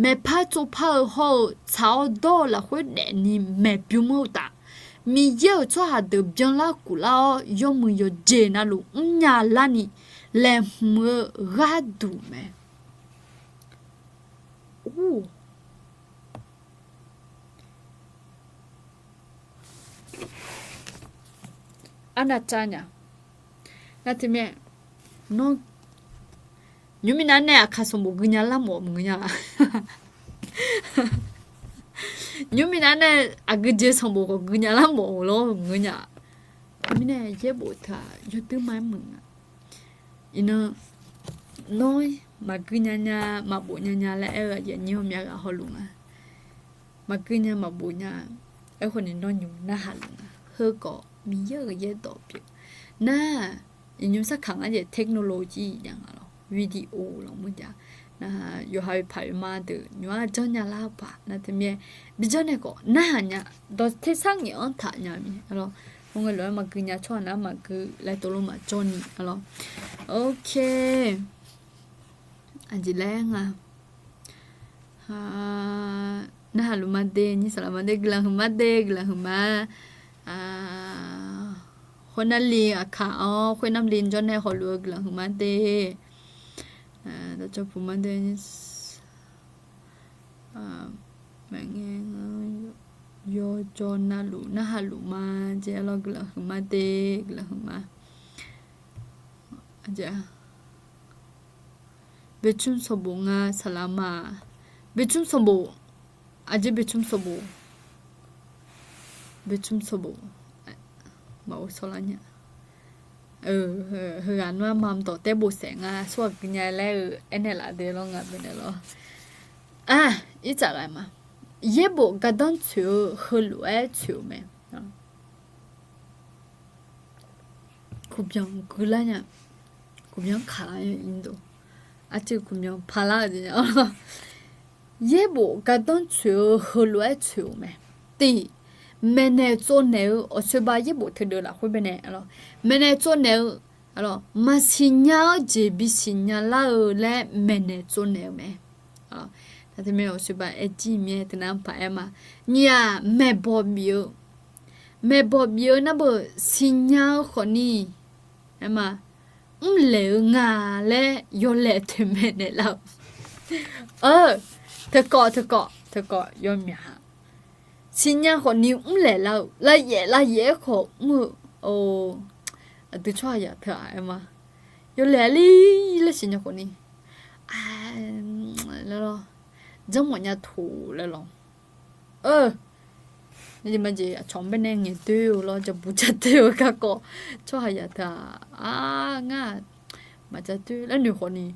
maeqpar tsovpar-eu hawr-eu tsaq-awr dawr-eu lafkhoer daefni maeqbymr-eu uqtaf, Miqyaer-euq tsawrhaq deuq byanlar kuflar-awr yawmuiq yawqjeq navluf mrnya larni laeqhmq-eu gharduq mae. Or, arnav cav nya. Nar teumirnae, nawr nymrminav nae aqkaq sanqbof gui nya lar mawf maqngeur nya-a. Nymrminav nae aqgeujeq sanqbof khawf gui nya lar mawf-eu lawr maqngeur nya. Mirnae yaerbof teu-aq yawdui ma-aer muiq nga. Iqnan, nawr maqgui nya nya, maqbof nya nya laer aer-eu aqyuif aqnyir hawmya ghaq hawluf nga. Maqgui nya maqbof nya, aerkhawf ni nawr nymq narhaq luf nga. Heukhawf Miqyaer-euq yaerdawq pyeuf nar, iqnymr sarkaq ngar jeq technology jav nga lawr, video lawr mur jav. Nar, yawqha-euq paq-euq ma deuq nymq-ar janrnya lar paq nar teumirnae, bijanr nae khawf narhaq nya, dawq tersar ngaeq-anr taq nya mir lawr. Khoerngae lof-aer maqgui nya tsawrhaq nar maqgui laer tov lof maqjawr ni arlawr. Ok. Aqjeq laer nga. Narhaq luf ma de, nyir saqlaq ma de, guiqlanq huiq ma de, guiqlanq huiq ma. Khoernavli aqkaq-awr, khoernavli jawrnae hawluf-eu guiqlanq huiq ma de. Dawqcawq puq ma de, maqngae, yawjawr navluf narhaq luf ma jeq arlawr, guiqlanq huiq ma de, guiqlanq huiq ma. Boeqcmr sanqbof nga saqlaq ma. Boeqcmr sanqbof. Aqjeq boeqcmr sanqbof. Boeqcmr sanqbof. Maqghov sawrlar nya. Heughaq nar mamq dawq taer bofsaef nga, sawrhaq gui nya laer-eu aernaeq laf de lawr nga beunaeq lawr. Irtsaq ghaq ma. Yaerbof gardanr tsoeq-eu heulof-aer tsoeq-euq mae. Kuqbyan guilar nya, kuqbyan kaq lar nya, aqceuq kuqbyan paq lar-euq jeq nya. Yaerbof gardanr tsoeq-eu heulof-aer tsoeq-euq mae. Tiq, maeqnaeq tsovnaeq-eu awqsoeq ba yaerbof teudeuq lafkhoer baenae, maeqnaeq tsovnaeq-eu maqsiq nya-eu jeq bisiq nya lar-eu laer maeqnaeq tsovnaeq-eu mae. Teumirnae awqsoeq ba aer jir mir-aer teunav paq-aer ma. Nyiq-aq, maeqbawq bif-eu, maeqbawq bif-eu nar beu siqnya-eu khawfni aer ma, mrlaeq-eu nga laer yawlaeq toeqmaeq naeqlaf-eu. Teu kawv teu kawv teu kawv yawmyaq-a. Siqnya khawfni mrlaeq lar-eu, lavyaef lavyaef-aer khawf mr-eu. Aqdui tsawrhaq yaq teu-aq aer ma, yawlaeq li laer siqnya khawfni, laer lawr, janrmawf nya toq laer lawr. Jeq ma jeq aqcawq-anr baenae ngaeqdoer-eu lawr, jabuq jadoer-eu garkawv tsawrhaq yaq teu-aq, ngar maqjav doer laer noeq khawfni,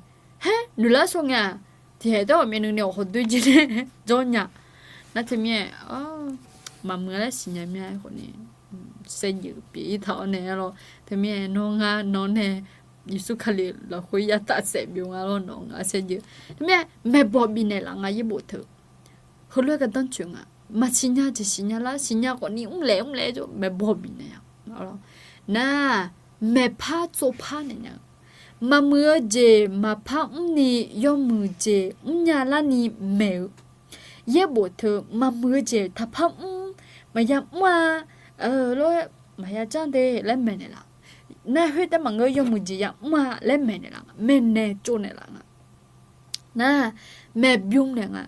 haer noeqlar shaw ngae-aq, tiqhaeq dawr ghawqmya nuinae awq hawdoer jir nae jawr nya. Nar teumirnae maqmuiq-a laer siqnya mir-a khawfni, saevdzeuf pyeuf-ir taq-awr nae lawr. Teumirnae nawr ngar nawr nae Yeqsur Kali lafkhoer yartaf saef byov nga lawr, nawq nga saevdzeuf. Teumirnae maeqbawq bifnaeq laf nga yaerbof teu. Heulof-aer gardanr tsoeq nga. Maqsiqnya jeq siqnya lar, siqnya khawfni mrlaeq mrlaeq jawr maeqbawq bifnaeq-a. Nar, maeqpar tsovpar naeq nya-eu, maqmuiq-eu jeq maqpar mrni yawmuiq jeq mrnya larni maeq-eu. Yaerbof teu maqmuiq-eu jeq taqpar mr, maqya mr-a, lof-aer maqya janr de laer maeqnaeq laf. Nar khoertav maqngeur, yawmuiq jeq ya mr-a laer maeqnaeq laf nga, maeqnaeq tsovnaeq laf nga. Nar, maeqbym naeq nga.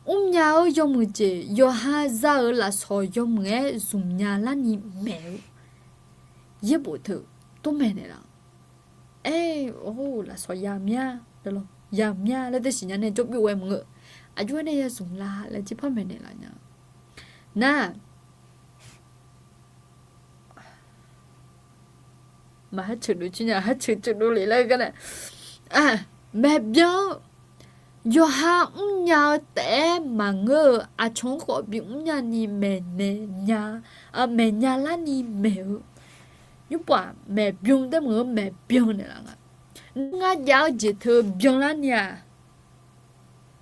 Mrnya-eu yawmuiq jeq yawqha za-euq lafsawq yawmuiq-aer zmqnya larni maeq-eu. Yaerbof teu tov maeqnaeq laf. Aer, lafsawq yamya, yamya laer teu siqnya nae jawr byov-aer maqngeur. Aqjox-aer nae ya zmq la laer jirpar maeqnaeq laf nya. Nar, maqhaer ceuqdov cir nya, haer ceuq ceuqdov le laer gar nae, maeqbyan-anr yawqha mrnya-eu taef-aer maqngeur-eu, aqcawq-anr khawf bimr nyani maeqnaeq nya, maeqnya larni maeq-eu. Nymrpov-aq maeqbym taef maqngeur maeqbyan naeqlaf nga. Ngar jav-eu jeq teu byanlar ni-aq,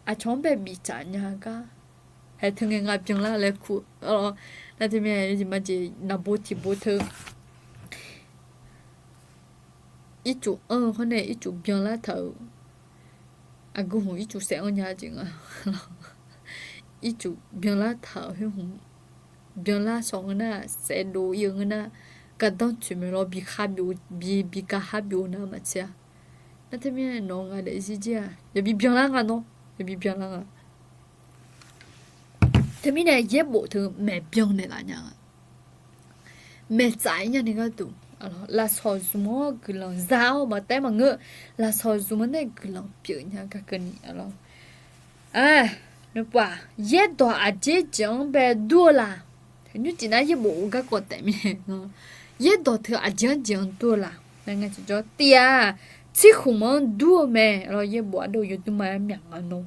aqcawq-anr bae biftsaf nya gar, haeq teu ngae nga byanlar laer kur-eu. Nar teumirnae jeq ma jeq naqbo tiqbo teu ircuf anr-eu hawr nae ircuf byanlar taq-euq, aqgeu hmq ircuf saef anr nya jeq nga. Ircuf byanlar taq-euq khoer hmq, byanlar shawr ngeur nar, saef dov ir-eu ngeur nar, gardanr tsoeq maeq lawr bi, bi, bi gaqkhar bi-eu nar maqtser-a. Nar teumirnae nawq nga daefzir jir-aq yabi byanlar nga nawr, yabi byanlar nga. Teumirnae yaerbof teu maeqbyan naeqlaf nya nga. Maeqtsaf-ir nyani gharduq, lafsawq zmq-awr guiqlanq za-awr maqtaef maqngeur, lafsawq zmq-awr nae guiqlanq pyeuf nya gar keuvni arlawr. Nymrpov-aq, yaerdawq aqjeq jeq-anr bae dur-eu la? Nymrcif nar yaerbof-eu garkawv taef mir-ae, yaerdawq teu aqjeq-anr jeq-anr dur-eu la? Ngae tiqjawr tiv-aq, tsirkhmq-anr dur-eu mae. Arlawr yaerbof ardov yawdur ma-aer myaq nga nawr,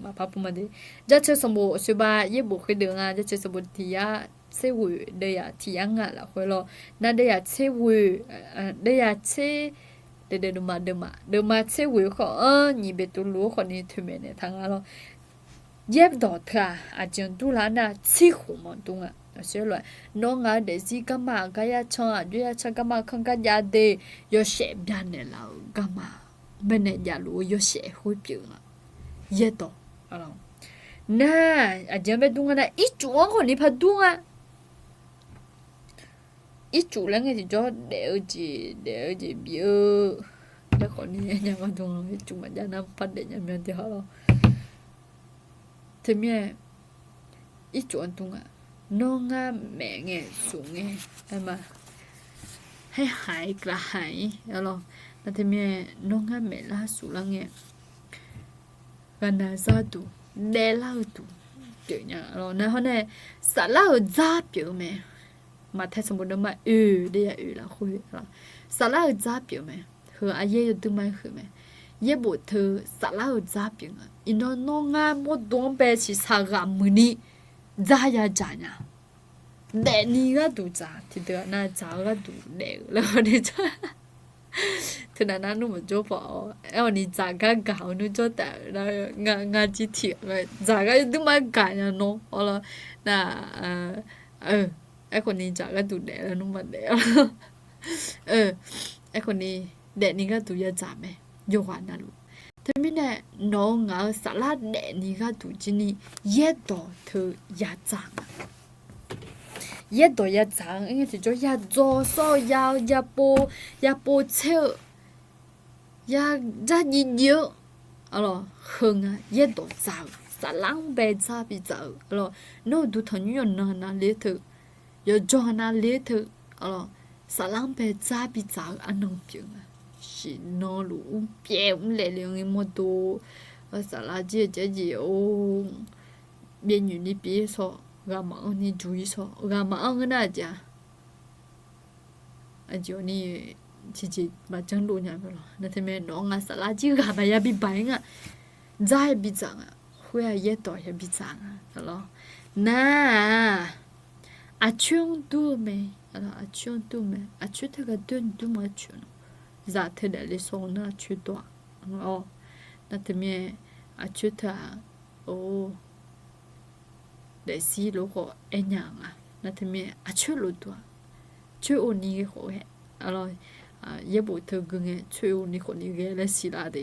maqpar pov ma de. Jaceuq sanqbof oeqsoeq ba yaerbof khoerdeuq nga, jaceuq sanqbof tiq yar tser ghoeq, deuyaq tiq yar ngaq lafkhoer lawr. Nar deuyaq tser ghoeq, deuyaq tser, deudeuq deuvma deuvma, deuvma tser ghoeq-eu khawf-anr nyiq Beqtuvluv-anr khawfni toeqmaeq naeq taq nga lawr. Yaerdawq teu-aq aqjeq-anr dur la nar, tsirkhmq-anr dur nga. Nawr ngaq-eu daefzir garma aqgar yarcan, aqjox yarcan garma kanr gar jav de, yawshaef byanaeq laf-euq garma, baenae javluf-eu yawshaef khoer pyeuf nga. Yaerdawq, nar, aqjeq-anr bae dur nga nar, ircuf-anr khawf ni par dur nga. Ircuf laer ngae tiqjawr daef-eu jeq, daef-eu jeq bif-eu, laer khawf ni nya ma dur nga. Ircuf maqjav nar par daef nya myan de ha lawr. Teumirnae ircuf-anr dur nga. Nawr ngar maef ngae suf ngae, aer ma, haer haiq-ir kala haiq-ir lawr. Nar teumirnae nawr ngar maef lar suf lar ngae, ghaqnaq zar duq, daeflar-eu duq pyeuf nya lawr. Nar hawr nae saflar-euq dzar pyeuf-eu mae. Maqtae sanqbof deuvma oeq de ya oeq lafkhoer, saflar-euq dzar pyeuf mae. Heu aryaer yawduir ma-aer huiq mae. Yaerbof teu saflar-euq dzar pyeuf nga. Iqnan nawr ngar mawrdo-anr bae siqsaq ghaq muiqni dzar yadzaq nya. Daefni gharduq dzaq, tiqdeuq nar dzaq-eu gharduq daef-eu laer ni jawr. Teunav nar nmr maqjawr paq-awr, aer-awq ni dzaq gar gaq-eu nmr jawr taef-eu nar, ngar jir tiq dzaq gar yawduir ma-aer gaq nya nawr, awr lawr. Nar, aerkhawf ni dzaq gharduq daef laer nmr maqdaef. Aerkhawf ni daefni gharduq yadzaq mae, yawqghaq navluf. Teumirnae nawq-eu ngaq-eu saflar daefni gharduq jir ni yaerdawq teu yadzaq nga. Yaerdawq yadzaq-anr aer ngae tiqjawr yadzawr sawr-eu ya-eu yapov, yapov tser-eu, ya dzardziv dziv-eu, arlawq heu nga yaerdawq dzaq-euq saflar-anr bae dzar bidzaq-euq, arlawq nawr-euq duq tanqnymr yawqnan nav le teu, yawqjawq nav le teu, arlawq saflar-anr bae dzar bidzaq-eu arnan pyeuf nga. Shiqnan luf mr pyaev mr laef le-anr mawrdo, saflar jir-eu jarjeq-or, byaev nyoeq ni pyeuf-ir sawq, ghaq maqanr ni juq-ir sawq, ghaq maqanr ngeur nar-aq jeq-a. Aqjeq ni tiqjeq maqjanr dov nya-eu lawr. Nar teumirnae nawq-anr ngaq saflar jir ghaq maqya bibaq-ir nga. Dzar-aer bidzaq nga. Khoer-aq yaerdawq ya bidzaq nga lawr. Nar-aq, aqcoer-anr dur-eu mae. Aqcoer-anr dur-eu mae. Aqcoer teughaq doer ni dur ma coeq-a. Zaq teudaef le sawr-eu nar aqcoer dawr-aq. Nar teumirnae aqcoer teu-aq, or, daefzir lof khawf aernya nga. Nar teumirnae aqcoer lof dur-aq, coer-eu ni ghae khawf ghae, yaerbof teu gui ngae coer-eu ni khawf ni ghae laer siqlar de.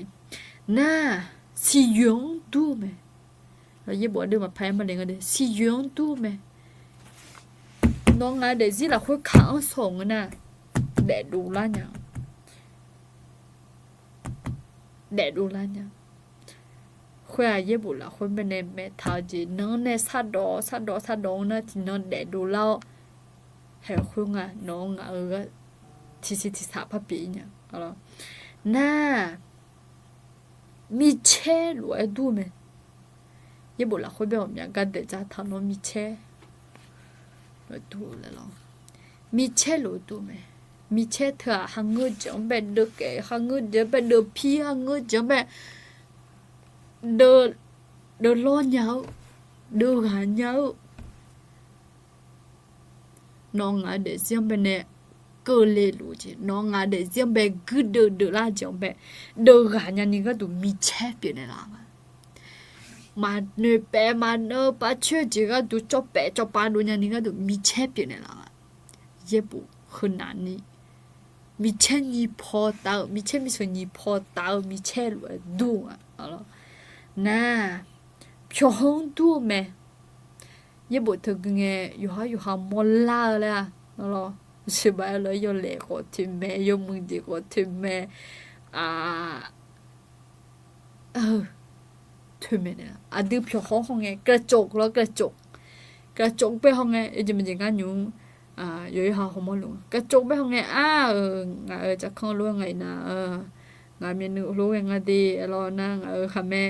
Nar, siqyoeq-anr dur-eu mae. Yaerbof aqdui maqpar-aer ma le nga de, siqyoeq-anr dur-eu mae. Nawq-eu ngaq-eu daefzir lafkhoer kaq-anr saw-euq ngeur nar, daefdov lar nya-eu daefdov lar nya. Khoer-aq yaerbof lafkhoer baenae maeqtaq-eu jeq nan-anr nae sardawq sardawq sardawq-eu nar tiqnan daefdov lar-awr, haeq khoer nga nawq-eu ngaq-eu tiqsiq tiqsaq par pyeuf-ir nya. Nar, micaer lof-aer dur mae. Yaerbof lafkhoer bae ghawqmya gar daeq dzar taq nawr micaer lof-aer dur-eu laer lawr. Micaer lof-aer dur mae. Micaer teu-aq kharngeur jeq-anr bae deuvkaef, kharngeur jeq-anr bae deuvpir, kharngeur jeq-anr bae deuvlawr nya-eu, deuvghaq nya-eu. Nawq-eu ngaq-eu daefzir-anr baenae keuvle luf-eu jeq, nawq-eu ngaq-eu daefzir-anr bae guirdeuv deuvlar jeq-anr bae deuvghaq nyani gharduq micaer pyeufnaeq laf nga. Maqnoeq paef maqnoeq pav coer-eu jeq gharduq cawv paef cawv pav dov nyani gharduq micaer pyeufnaeq laf nga. Yaerbof heunav ni micaer nyiq paw taf-eu, micaer miseuq nyiq paw taf-eu micaer lof-aer dur-eu nga. Nar, pyawqhaw-anr dur-eu mae. Yaerbof teu gui ngae yawqhar yawqha mawrlar-eu laer-a. Aqlawr, sheuqbaf-aer lof-aer yawlaeq khawf toeqmae, yawmuiq jeq khawf toeqmae, a, toeqmae nae aqdui pyawqhaw haw ngae กระจก lawr, กระจก กระจก bae haw ngae, yawjeq maqjeq ngar nymq-mr, yawqha hawmawr luf กระจก bae haw ngae, a-euq ngaq-euq jaqkanr lof-aer ngaq iqnan, ngaq myavnuiv lof-aer nga de, aqlawr nar ngaq-euq khaqmae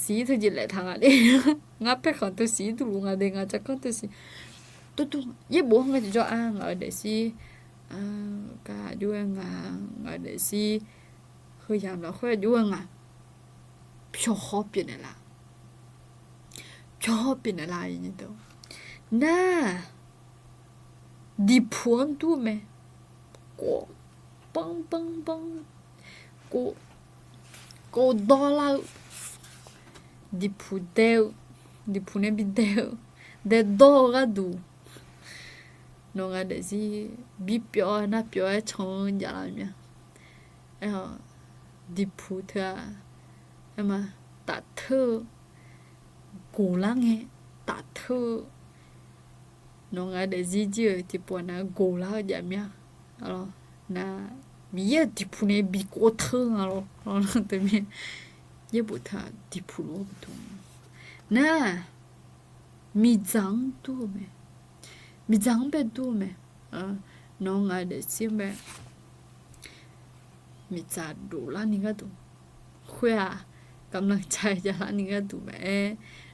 siq-ir teujeq laeftaq nga de. Ngar paerkhanq teu siq-ir duqluf nga de, ngaq jaqkanr teu siq. Tuvtuv yaerbof haw ngae tiqjawr-a ngaq-euq daefzir, gar aqjox-aer nga, ngaq-euq daefzir, heuyamq lafkhoer aqjox-aer nga. Pyawqhaw pyeufnaeq laf. Pyawqhaw pyeufnaeq laf. Nar, diqpuq-anr dur mae. Kov banr banr banr, kov, kov dawrlar-eu, diqpuq dae-eu, diqpuq nae bi dae-eu, daedawr-eu gharduq Nawq nga daefzir bipyawv-aer narpyawv-aer can-eu javlar mya. Aer-awq, diqpuq teu-aq, aer ma, tafteur-eu, goqlar ngae, tafteur-eu, nawq nga daefzir jir-euq tiqpov-aq nar goqlar-eu jav mya. Nar, Miqyaer-euq diqpuq nae bikov teu nga lawr. Teumirnae, yaerbof teu-aq diqpuq lof-aer bidmq nar, miqdzaq-anr dur-eu mae. Miqdzaq-anr bae dur-eu mae. Nawq nga daefzir-anr bae miqdzaq doflarni gharduq, khoer-aq, กำลังใจ javlarni gharduq maqaer,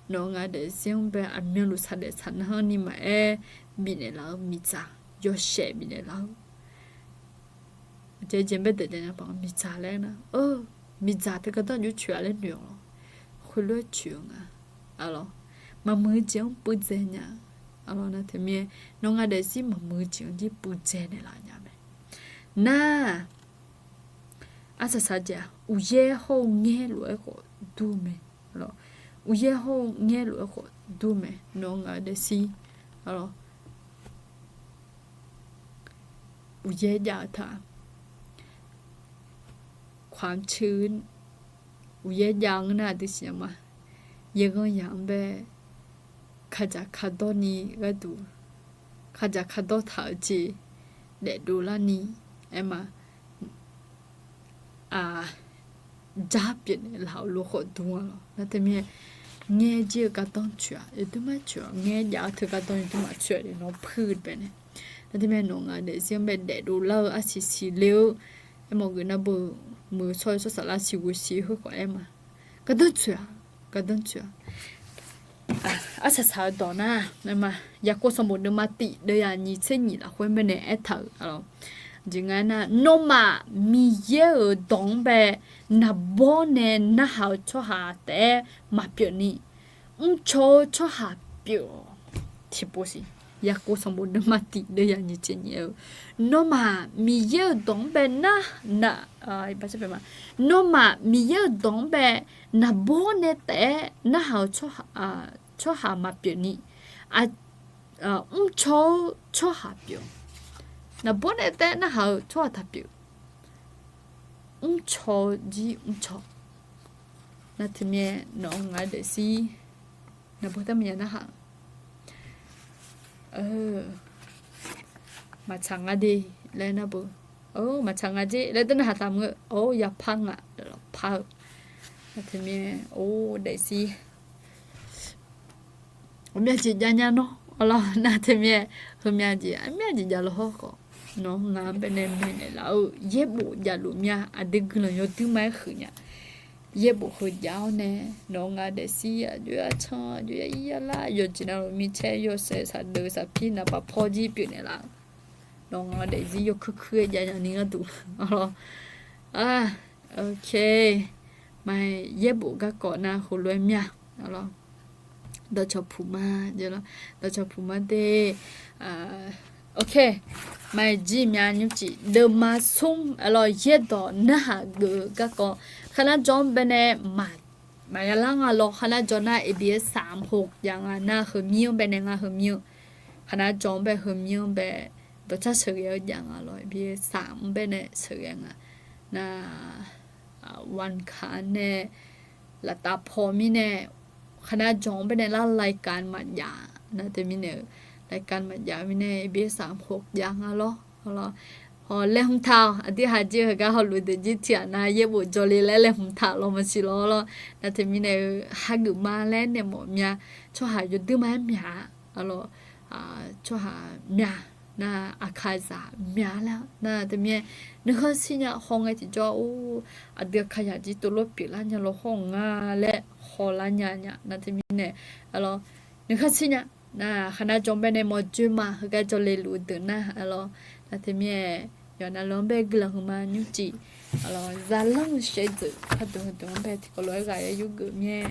nawq nga daefzir-anr bae aqmyanluf saqdaef saqnar-anr ni maqaer, bifnaeq laf-eu miqdzaq, yawshaef bifnaeq laf-eu. Aqjeq jeq bae daef daef nya paq miqdzaq laer nar, miqdzaq teu gardanr jov coeq-a laer noeq-awq lawr. Khoerlof-aer coeq-eu nga. Aqlawq, maqmuiq-eu jeq-anr puivdzae nya. Aqlawq, nar teumirnae, nawq nga daefzir maqmuiq-eu jeq-anr jir puivdzae naeqlaf nya mae. Nar, arsaq saq jeq-aq, uqyaer hawr-eu ngaer lof-aer khawf dur-eu mae. Aqlawq, uqyaer hawr-eu ngaer lof-aer khawf dur-eu mae, nawq nga daefzir. Aqlawq, uqyaer jav-eu taq, khaqmq ceuq, uqyaer jav-anr nar aqdui siqnya ma. Yaerghanr yaq-anr bae kaqdzaq kaqdawr ni gharduq, kaqdzaq kaqdawr taq-eu jeq daefdov larni, aer ma, aq, jar pyeufnaeq laf-euq lof khawf dur-a lawr. Nar teumirnae, ngaer jir-eu gardanr coeq-aq yawdur mar coeq-awq, ngaer jav-eu teu gardanr yawdur maqcoeq-a nawr puir baenae. Nar teumirnae nawq nga daefzir-anr bae daefdov lar-eu arsiq siqle-eu, aermawf geuf nar beu, muiq-eu tsawr-eu tsawrhaq lar siqghoe siq khoer khawf aer ma. Gardanr coeq-aq, gardanr coeq-aq. Arsaq saq-eu dawq nar, aer ma, Yaqkov sanqbof deuvma tiq deuv yaq nyiq tser nyiq lafkhoer baenae aertaq-euq, aqlawq, jeq nga aernar, nawmaf Miqyaer-euq dawq-anr bae naqbawr nae narhaq-eu tsawrhaq taef-aer maqpyeuf ni, mrcaw-eu tsawrhaq pyeuf-awq. Tiqpov siq, Yaqkov sanqbof deuvma tiq deuv yaq nyiq tser nyiq-eu, nawmaf Miqyaer-euq dawq-anr bae nar, nawmaf Miqyaer-euq dawq-anr bae naqbawr nae taef-aer narhaq-eu tsawrhaq maqpyeuf ni, mrcaw-eu tsawrhaq pyeuf. Naqbawr nae taef-aer narhaq-eu tsawrhaq taqpyeuf. Mrcaw-eu jir mrcaw. Nar teumirnae nawq nga daefzir, naqbawr taef maqya narhaq, maqtsaq nga de laer nar beu, maqtsaq nga jer laer deuv narhaq taqmr-eu, or, yapar nga, par-eu. Nar teumirnae, or, daefzir ghawqmya jeq jav nya nawr, aqlawq, nar teumirnae, heumya jeq, aqmya jeq jav lawhawr khawf, nawq nga-anr baenae maeqnaeq laf-eu yaerbof javluf mya, aqdui guiqlanq yawduir ma-aer huiq nya. Yaerbof heu jav-awr nae, nawq nga daefzir aqjox-aer arcan, aqjox-aer ir-aer lar, yawqjeq navluf micaer yawshaef saqdeuq saqpir naqbaq pawr jir pyeufnaeq laf-eu, nawq nga daefzir yawkuir kuir-aer jav nya ni gharduq, aqlawq, a, ok, maqaer yaerbof garkawv nar heulof-aer mya, aqlawq, dawqcawq puq ma, dawqcawq puq ma de, ok, maqaer jir mya nymrcif deuvma smr, aqlawq, yaerdawq narhaq geuf-eu garkawv, kharnar jawr-anr baenae maq, maqya lar nga lawr, kharnar jawr nar เอพีเอส สามหก jav nga nar, heumir-anr baenae nga, heumir-eu, kharnar jawr-anr bae heumir-anr bae dawqcar sheuqghae-eu jav nga lawr, เอพีเอส สาม-anr baenae sheuqghae nga nar, วันอังคาร nae laftav paw mirnae, kharnar jawr-anr baenae lar รายการ maqjav nar teumirnae-eu, รายการ maqjav mirnae เอพีเอส สามหก jav nga lawr, aqlawq, haw laeqhmq taq-awq, aqdui haq jeq heugar hawluf deuq jir tiq ghaq nar yaerbof jawrle laer laeqhmq taq lawr maqsiq lawr lawr, nar teumirnae-eu hageuf ma laer naeq mawf mya, tsawrhaq yawduir ma-aer mya, aqlawq, tsawrhaq mya, nar aqkaqzaq mya laer nar teumirnae, nuikhanr shir nya haw ngae tiqjawr-or, aqdui aqkaqzaq jir tovlof pyeuflar nya lawr hawr nga laer hawlar nya nya nar teumirnae, aqlawq, nuikhanr shir nya nar, kharnar jawr-anr baenae mawrjoer ma heugar jawrle luf-eu deuq nar, aqlawq, nar teumirnae, yawqha navluf-anr bae guiqlanq huiqma nymrcif, aqlawq, zaqlanr-eu shaevdzeuf pardmq dmq-anr bae tiqkawv lof-aer ghaq-aer yurgeuf myaer,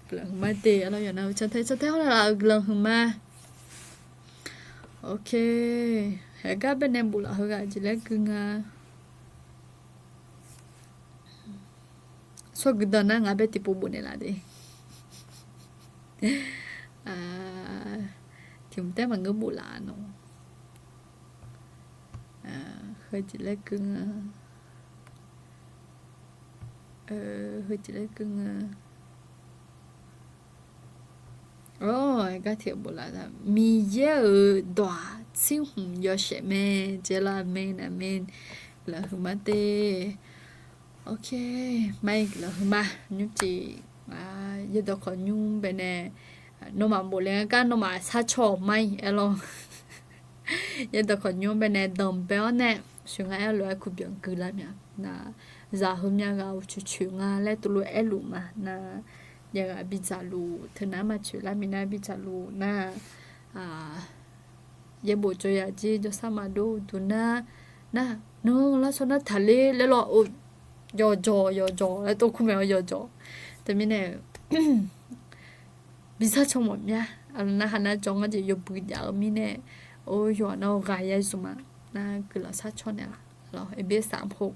guiqlanq huiqma de, aqlawq, yawqha navluf cantae cantae hawr laf-euq guiqlanq huiqma. Ok, haegar baenae bof laf heughaq jeq laer gui nga. Tsawrgui dan nar ngaq bae tiqpov bof naeqlaf de. Tiq hmq taer maqngeur bof laf nawq. Heu jeq laer keuv nga. Heu jeq laer keuv nga. Gar tiq bof laf, Miqyaer-euq dawq-aq tsirhmq yawshaef mae. Jeq laf mae, aqmeq. Guiqlanq huiqma te. Ok, mar-iq guiqlanq huiqma. Nymrcif, yaerdawq khawf nymr baenae, nawmaf bof le-a gar nawmaf sharcaw-awq mar-iq aer lawr. Yaerdawq khawf nymr baenae danqbae-awr nae, sheuq nga aer lof-aer kuqbyanq guiqlanq mya. Nar, zaq heumya ghaq uqcoeq coeq nga laer tuvlof aerluf ma. Nar, jav ghaq bidzaqluf, teunav maqcoeq lar minav bidzaqluf nar, yaerbof jawr ya jir jawrsar maqdov duq nar, nar, nan lar shaw nar taqler laer lawr, yawqjawq yawqjawq laer tov kur mae-awr yawqjawq. Teumirnae, bi sharcaw mawf mya. Aqlaf narhaq nar jawr ngar jeq yawbui jav-eu mirnae, or yawqha nar ghaq ya zmq ma. Nar guiqlanq sharcaw naeqlaf. Aqlaf, Eqbersaq mq khof,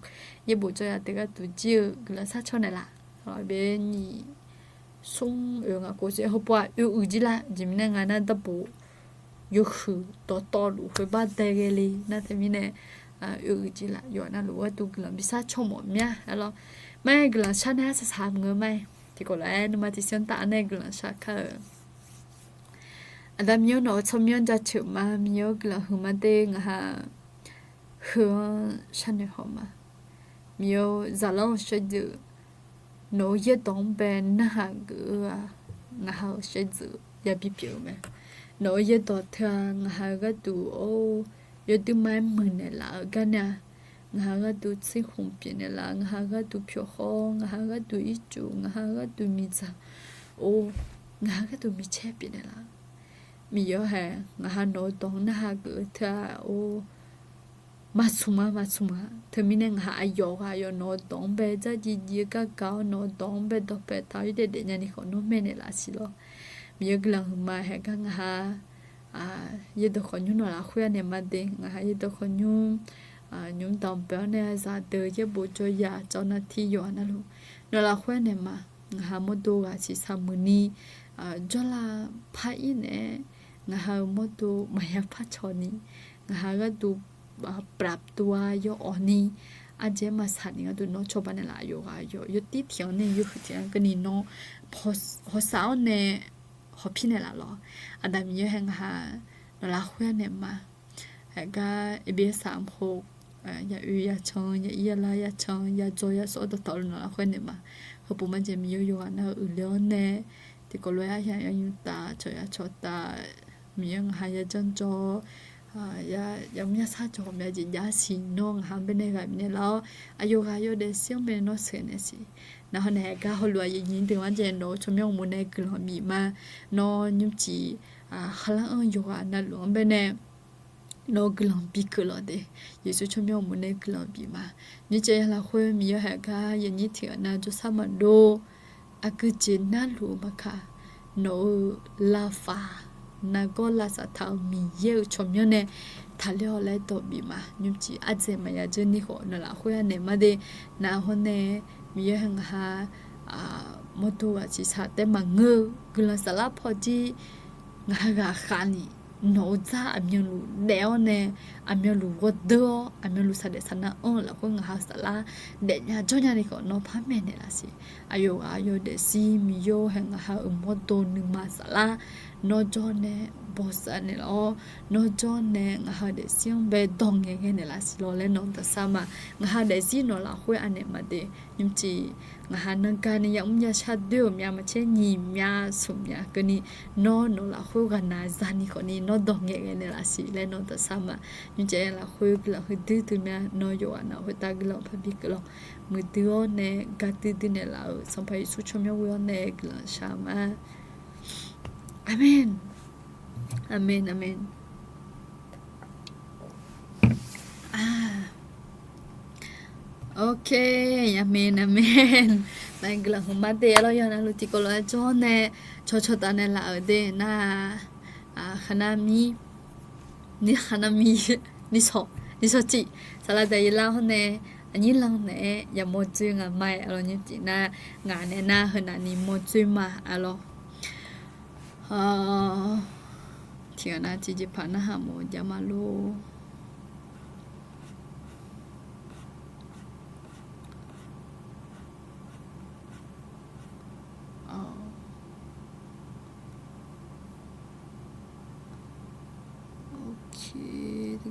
yaerbof jawr ya teugar duq jir-eu guiqlanq sharcaw naeqlaf. Aqlaf, Eqber nyiq smr oeq ngaq khof ser heupov-aq oe uiq jir lar jeq mirnae nga nar darbof yawhuiq dawqtawvluf khoerbar dae ghae le nar teumirnae, oe uiq jir laf yawqha navluf gharduq guiqlanq bi sharcaw mawf mya aer lawr. Mar-aer guiqlanq shar nae arsaq saq maqngeur mar-aer tiqkawv lof-aer nuima tiqsianr taf-awr nae guiqlanq shar kar-eu. Aqda Miqyaer nawq-eu tsawrmyanr jaceuq ma. Miqyaer-awr guiqlanq huiqma te ngaqha heu-anr sharnoeq haw ma. Miqyaer-or, zaqlanr-euq shaerdeuq, nawq-eu yaerdawq-anr bae narhaq geuf-eu-aq, ngaqha-euq shaerdeuq yabi pyeuf-eu mae. Nawq-eu yaerdawq teu-aq ngaqha-eu gharduq or, yawduirma-aer muiqnaeq laf-eu gar nae-aq, ngaqha gharduq tsirkhmq pyeufnaeq laf, ngaqha gharduq pyawq khawr, ngaqha gharduq ircuf, ngaqha gharduq miqdzaq or, ngaqha gharduq micaer pyeufnaeq laf. Miqyaer-awr hae, ngaqha nawq-eu dawq-anr narhaq geuf-eu teu-aq or, maqsmq-a maqsmq-a. Teumirnae ngaqha aqyawf ghaq yawf nawq-eu dawq-anr bae dzardziv dziv-eu gargaq-awr, nawq-eu dawq-anr bae dawqpae taq-awr yawdaef daefnya ni khawf nawr maeqnaeq laf siq lawr. Miqyaer guiqlanq huiqma hae gar ngaqha yaerdawq khawf nymr nawq lafkhoer-anr naeq ma de. Ngaqha yaerdawq khawf nymr, nymr danqbae-awr nae zaqdeuq yaerbof jawr ya cawv nav tir yawqha navluf nawq lafkhoer-anr naeq ma. Ngaqha mawrdo ghaq siqsaq muiqni, jawrlav par-ir naeq-aer, ngaqha-euq mawrdo maqya par cawni, ngaqha gharduq plavtuv-a yawawq ni, ardzaeq-aer maqsaq ni gharduq nawr cawba naeqlaf. Yawqghaq yawq yawtir tiq-anr nae yawhuiq tiq-anr keuvni nawr hawsav-awr nae hawpir naeqlaf lawr. Aqda Miqyaer hae ngaqha nawq lafkhoer-anr naeq ma. Haegar Eqbersaq mq khof, ya oe ya can, ya ir ya lar ya can, ya dzaw ya sawr dawqtawvluf nawq lafkhoer naeq ma. Heupov marjae Miqyaer yawqghaq nar-eu uiqle-awr nae tiqkawv lof-aer aryamq ya nymr taf, cawq ya cawq taf, Miqyaer ngaqha ya janr jawr, yamr yar sar jawq ghawqmya jeq jav siq. Nawr ngaqha-anr baenae ghaq bifnaeq laf-awr, aqyawf ghaq yawdaef sir-anr baenae nawr sheuqnaeq siq. Nar hawr nae haegar hawluf-aq yawnyir deuq-anr jae nawq-eu tsawrmyanr uqmov nae guiqlanq bif ma. Nawr nymrcif kharlar-anr yawqghaq navluf-anr baenae nawr guiqlanq bikeuv lawq de. Yeqsur tsawrmyanr uqmov nae guiqlanq bif ma. Nymrcaev ya lafkhoer Miqyaer haegar yawnyir tiq ghaq nar jawrsar maqdov aqgeujeq narluf-eu maqkaq, nawq-euq lafaf nargawr lavsav taq-euq Miqyaer-euq tsawrmyanr nae taqler-awq laer dawq bif ma. Nymrcif ardzaeq maqya dzeur ni khawf nawq lafkhoer-anr naeq ma de. Nar hawr nae Miqyaer hae ngaqha mawrdo ghaq siqsaq taef maqngeur-eu guiqlanq saflar pawjir ngaqha ghaq khavni nawq-eu dzar aqmyanluf daef-awr nae, aqmyanluf ghawrdeur-awr aqmyanluf saqdaef saqnar anr-eu lafkhoer ngaqha saflar daefnya jawrnya ni khawf nawr par maeqnaeq laf siq. Aqyawf ghaq yawdaef sir Miqyaer hae ngaqha-euq mawrdo nuima saflar nawr jawr nae bawsav naeqlaf-awr, nawr jawr nae ngaqha-eu daefsir-anr bae dawq ngaeqghae naeqlaf siq lawq laer nawq-anr dawqsar ma. Ngaqha daefzir nawq lafkhoer anaeq ma de. Nymrcif ngaqha nanrgani yamr yashar doer-euq myav maqcaer nyiq myav smq myav keuvni nawr nawq lafkhoer ghaqnaq zani khawfni nawr dawq ngaeqghae naeqlaf siq laer nawq-anr dawqsar ma. Nymrcaev lafkhoer guiqlanq huiqdui dui myav nawr yawqghaq navluf khoertav guiqlanq parbi keuvlawq. Muiqdui-awr nae gardui dui naeqlaf-euq Sanqpaq Yeqsur tsawrmyanr ghoe-awr nae guiqlanq shar ma. Aqmeq. Aqmeq, aqmeq. Ok, aqmeq, aqmeq. Nar guiqlanq hmq ma de-aer lawr yawqha navluf tiqkawv lof-aer jawr nae cawqcawq taf naeqlaf-euq de nar, khanarmir, nir khanarmir, nishawq, nishawq cif saqlaq daqyeq lar hawr nae aqnyir lan naeq-aer yamawr dzoer nga ma-aer arlawr nyir pyeuf nar, ngaq nae nar heunavni mawr dzoer ma arlawr. Tiqghaq nav tiqjeqpaq narhaq mawf-eu jav ma lor.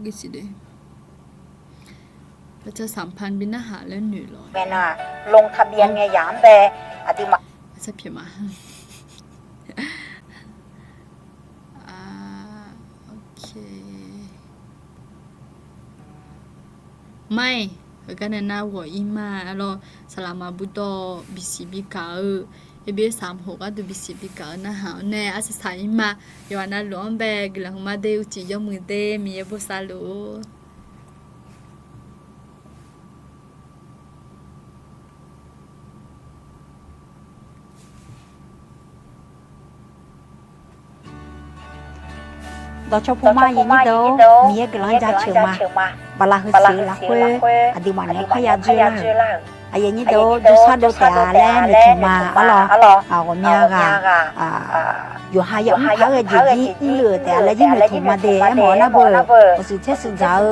Gui siq de. ประชาสัมพันธ์ bi narhaq laer noeq lawq. ลงทะเบียน ngae yamq-anr bae, aqduimaf ไม่ heugar nae nar ghawq ir ma lawr. Saqlaqma burdawv bisiq bigaq-eu, A B S สามหก gharduq bisiq bigaq-eu narhaq-awr nae arsaq saq ir ma. Yawqghaq navluf-anr bae guiqlanq hmq ma de, uqcif yawmuiq de, Miqyaer bosav luf-or. Dawqcawq puq ma, aqyuif nyir deuq-or, Miqyaer guiqlanq jaceuq ma. Baqlaq heu siq-eu lafkhoer aqduimaf naeq-aer parya dzoerlar-euq, aqyuif nyir deuq-or, jawrshar dov taef-a laer noeqtmq ma. Arlawr, ghawqmya ghaq yawqha yamr paq-aer ghae jeq jir mrluf-euq taef-a laer jir noeqtmq ma de. Aermawf-eu nar beu, awqshuif tser shuif dzaq-eu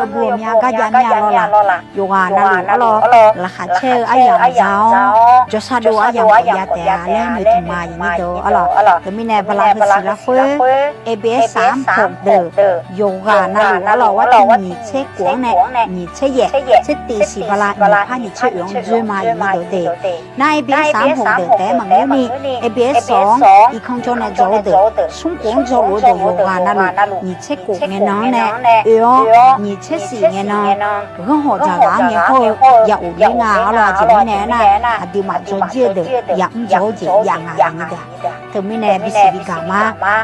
yawbui ghawqmya gar jav mir-a lawr laq. Yawqghaq navluf arlawr, laqkhaq caer-eu aryamq za-awr, jawrshar dov aryamq khawf jav taef-a laer noeqtmq ma, aqyuif nyir deuq-or. Arlawr, teumirnae baqlaq heu siq lafkhoer, A B S สามหก deuq, yawqghaq navluf arlawr, war tiq nyiq tser khof-anr nae nyiq tser yaef tser tiq siq baqlaq nyiq par nyiq tser oeq-anr dzoer ma, aqyuif nyir deuq de. Nar A B S สามหก deuq taef-aer maqngeur ni, A B S สอง irkanr jawr nae dzaw-eu deuq, smr khof-anr dzaw luf-eu deuq yawqghaq navluf nyiq tser khof ngae nan-anr nae oe-awr, nyiq tser siq ngae nan ghanr hawq dzaqghaq-anr ngae hawr-eu ya of ler nga. Arlawr, aqjeq mirnae aernar, aqduimaf dzawjir-eu deuq yamr dzaw-eu jeq jav nga, aqyuif nyir deuq. Teumirnae bisiq bigaq ma.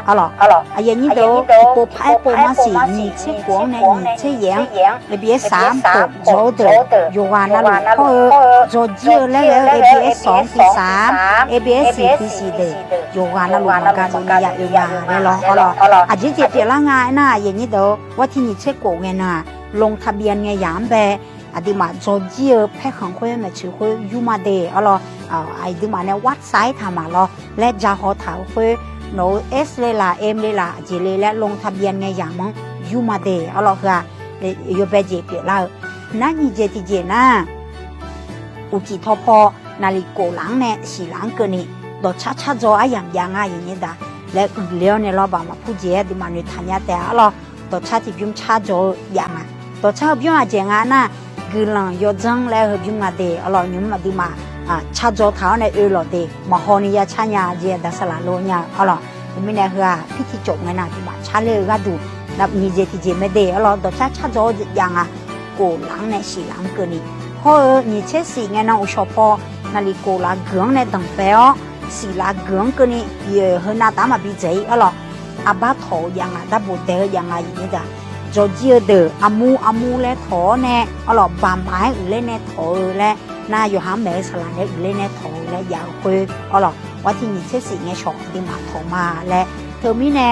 Arlawr, aqyuif nyir deuq-or, tiqpov par-aer pov ma siq, nyiq tser khof-anr nae nyiq tser yaef-anr A B S สามหก dzaw-eu deuq yawqghaq navluf hawr-eu dzawjir-eu laer ghae-eu A B S สอง bisiq-anr, A B S สิบ bisiq deuq yawqghaq navluf maqgaq dovni ya oe nga laer lawr. Arlawr, aqjeq jeq pyeuflar nga aernar, aqyuif nyir deuq-or, war tiq nyiq tser khof ngae nan-aq, ลงทะเบียน ngae yamq-anr bae, aqduimaf dzawjir-eu paerkhanq khoer maeqtsoeq khoer yur ma de. Arlawr, aqduimaf nae วัดไซต์ taq maq lawr laer ja haw taq-eu khoer, nawq-euq S le laf, M le laf, aqjeq le laer ลงทะเบียน ngae yamq-anr yur ma de. Arlawr, heu-aq yawbae jeq pyeuflar-eu. Nar nyiq jeq tiqjeq nar, uqcif tawpaw naqliq kof laf-anr nae siq laf-anr keuvni dawqcar car dzaw aryamq jav nga, aqyuif nyir deuq. Laer uiqler-awr nae lawrbaq maqpur jeq-aer aqduimaf noeqtaq nya taef-a. Arlawr, dawqcar tiqbymr car dzaw-eu jav nga. Dawqcar heubymr aqjeq nga nar, guiqlanq yawdzanr laer heubymr nga de. Arlawr, nymq-mr aqduimaf car dzaw taq-awr nae oe lawq de, maqhaw ni ya car nya jeq aqda saqlaq lo nya. Arlawr, teumirnae heu-aq pirtiq cof ngae nan aqduimaf car ler-eu gharduq nyiq jeq tiqjeq mae de. Arlawr, dawqcar car dzaw-eu jav nga. Kof laf-anr nae siq laf-anr keuvni hawr-eu nyiq tser siq ngae nan uqshawq paw naqliq kof laf geuq-anr nae danqbae-awr, siq laf geuq-anr keuvni, heu nav taf-anr maqbi dzaeq-ir. Arlawr, arbar tawq-eu jav nga, darbof daeq-eu jav nga, aqyuif nyir deuq. Dzawjir-eu deuq armur armur laer tawq-awr nae, arlawr, baqmaf-aer uiqler nae tawq-eu laer, nar yawqha-anr maeq-eu saqlaq naeq-aer uiqler nae tawq-eu laer jav-eu khoer, arlawr, war tiq nyiq tser siq ngae shawq aqduimaf tawq ma laer. Teumirnae,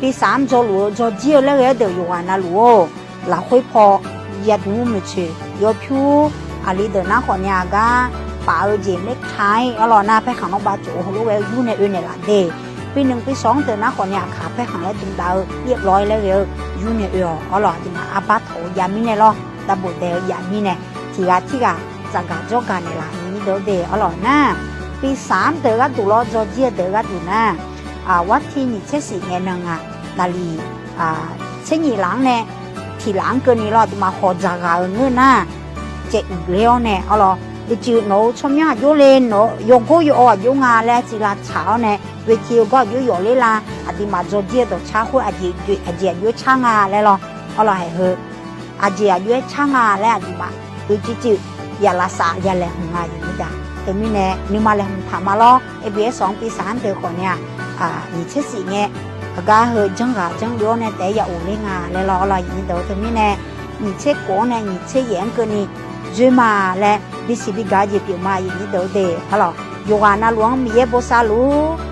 pisaf-anr dzaw luf-eu dzawjir-eu laer ghae-aer deuq yawqghaq navluf-or, lafkhoer paw yadmq-anr maeqtsoeq yawpyur, aqli deuq nar khawf nae aqgar paf-eu jeq maerka-ir. Arlawr, nar paerkhanq nawr bav tsof-eu heulof ghae-eu yur nae oe naeqlaf de. Pirnui pirsawq-anr deuq nar khawf nae aqkaq paerkhanq laer dm dav-eu เรียบร้อย laer ghae-eu yur nae oe-awq. Arlawr, aqduimaf arbar tawq-eu jav mirnae lawr, darbof daeq-eu jav mirnae, tiq ghaq tirghaq tsafgaq dzawrgaq naeqlaf-euq nyir deuq-or de. Arlawr nar, pisaf-anr deuq gharduq lawr, dzawjir-eu deuq gharduq nar, war tiq nyiq tser siq ngae nan nga, naqliq tser nyiq laf-anr nae tiq laf-anr keuvni lawr, aqduimaf hawq dzaqghaq-euq ngeur nar, caev uiqler-awr nae, arlawr, uicuiv nawq-euq tsawrmyanr aqjox le, nawq-eu yawgor yawawr aqjox nga laer civ lavtsaq-awr nae, เวที yawgor aqjox yawf ler la, aqduimaf dzawjir-eu dawqcar khoer aqjeq aqjox car nga laer lawr. Arlawr, haeq heu aqjeq aqjox-aer car nga laer aqduimaf uicuiv cuiv ya lavsav ya laeqhmq nga, aqyuif nyir deuq. Teumirnae nuima laeqhmq taq ma lawr. A B S สอง pisaf-anr deuq khawf nae-aq, nyiq tser siq ngae, aqgar heu janrghaq janrluf-awr nae taef-aer ya of ler nga laer lawr. Arlawr, aqyuif nyir deuq, teumirnae nyiq tser khof-anr nae nyiq tser yaef-anr keuvni dzoer ma laer bisiq bigaq-eu jeq pyeuf ma, aqyuif nyir deuq-or de. Arlawr, yawqghaq navluf-anr Miqyaer bosav luf-ur.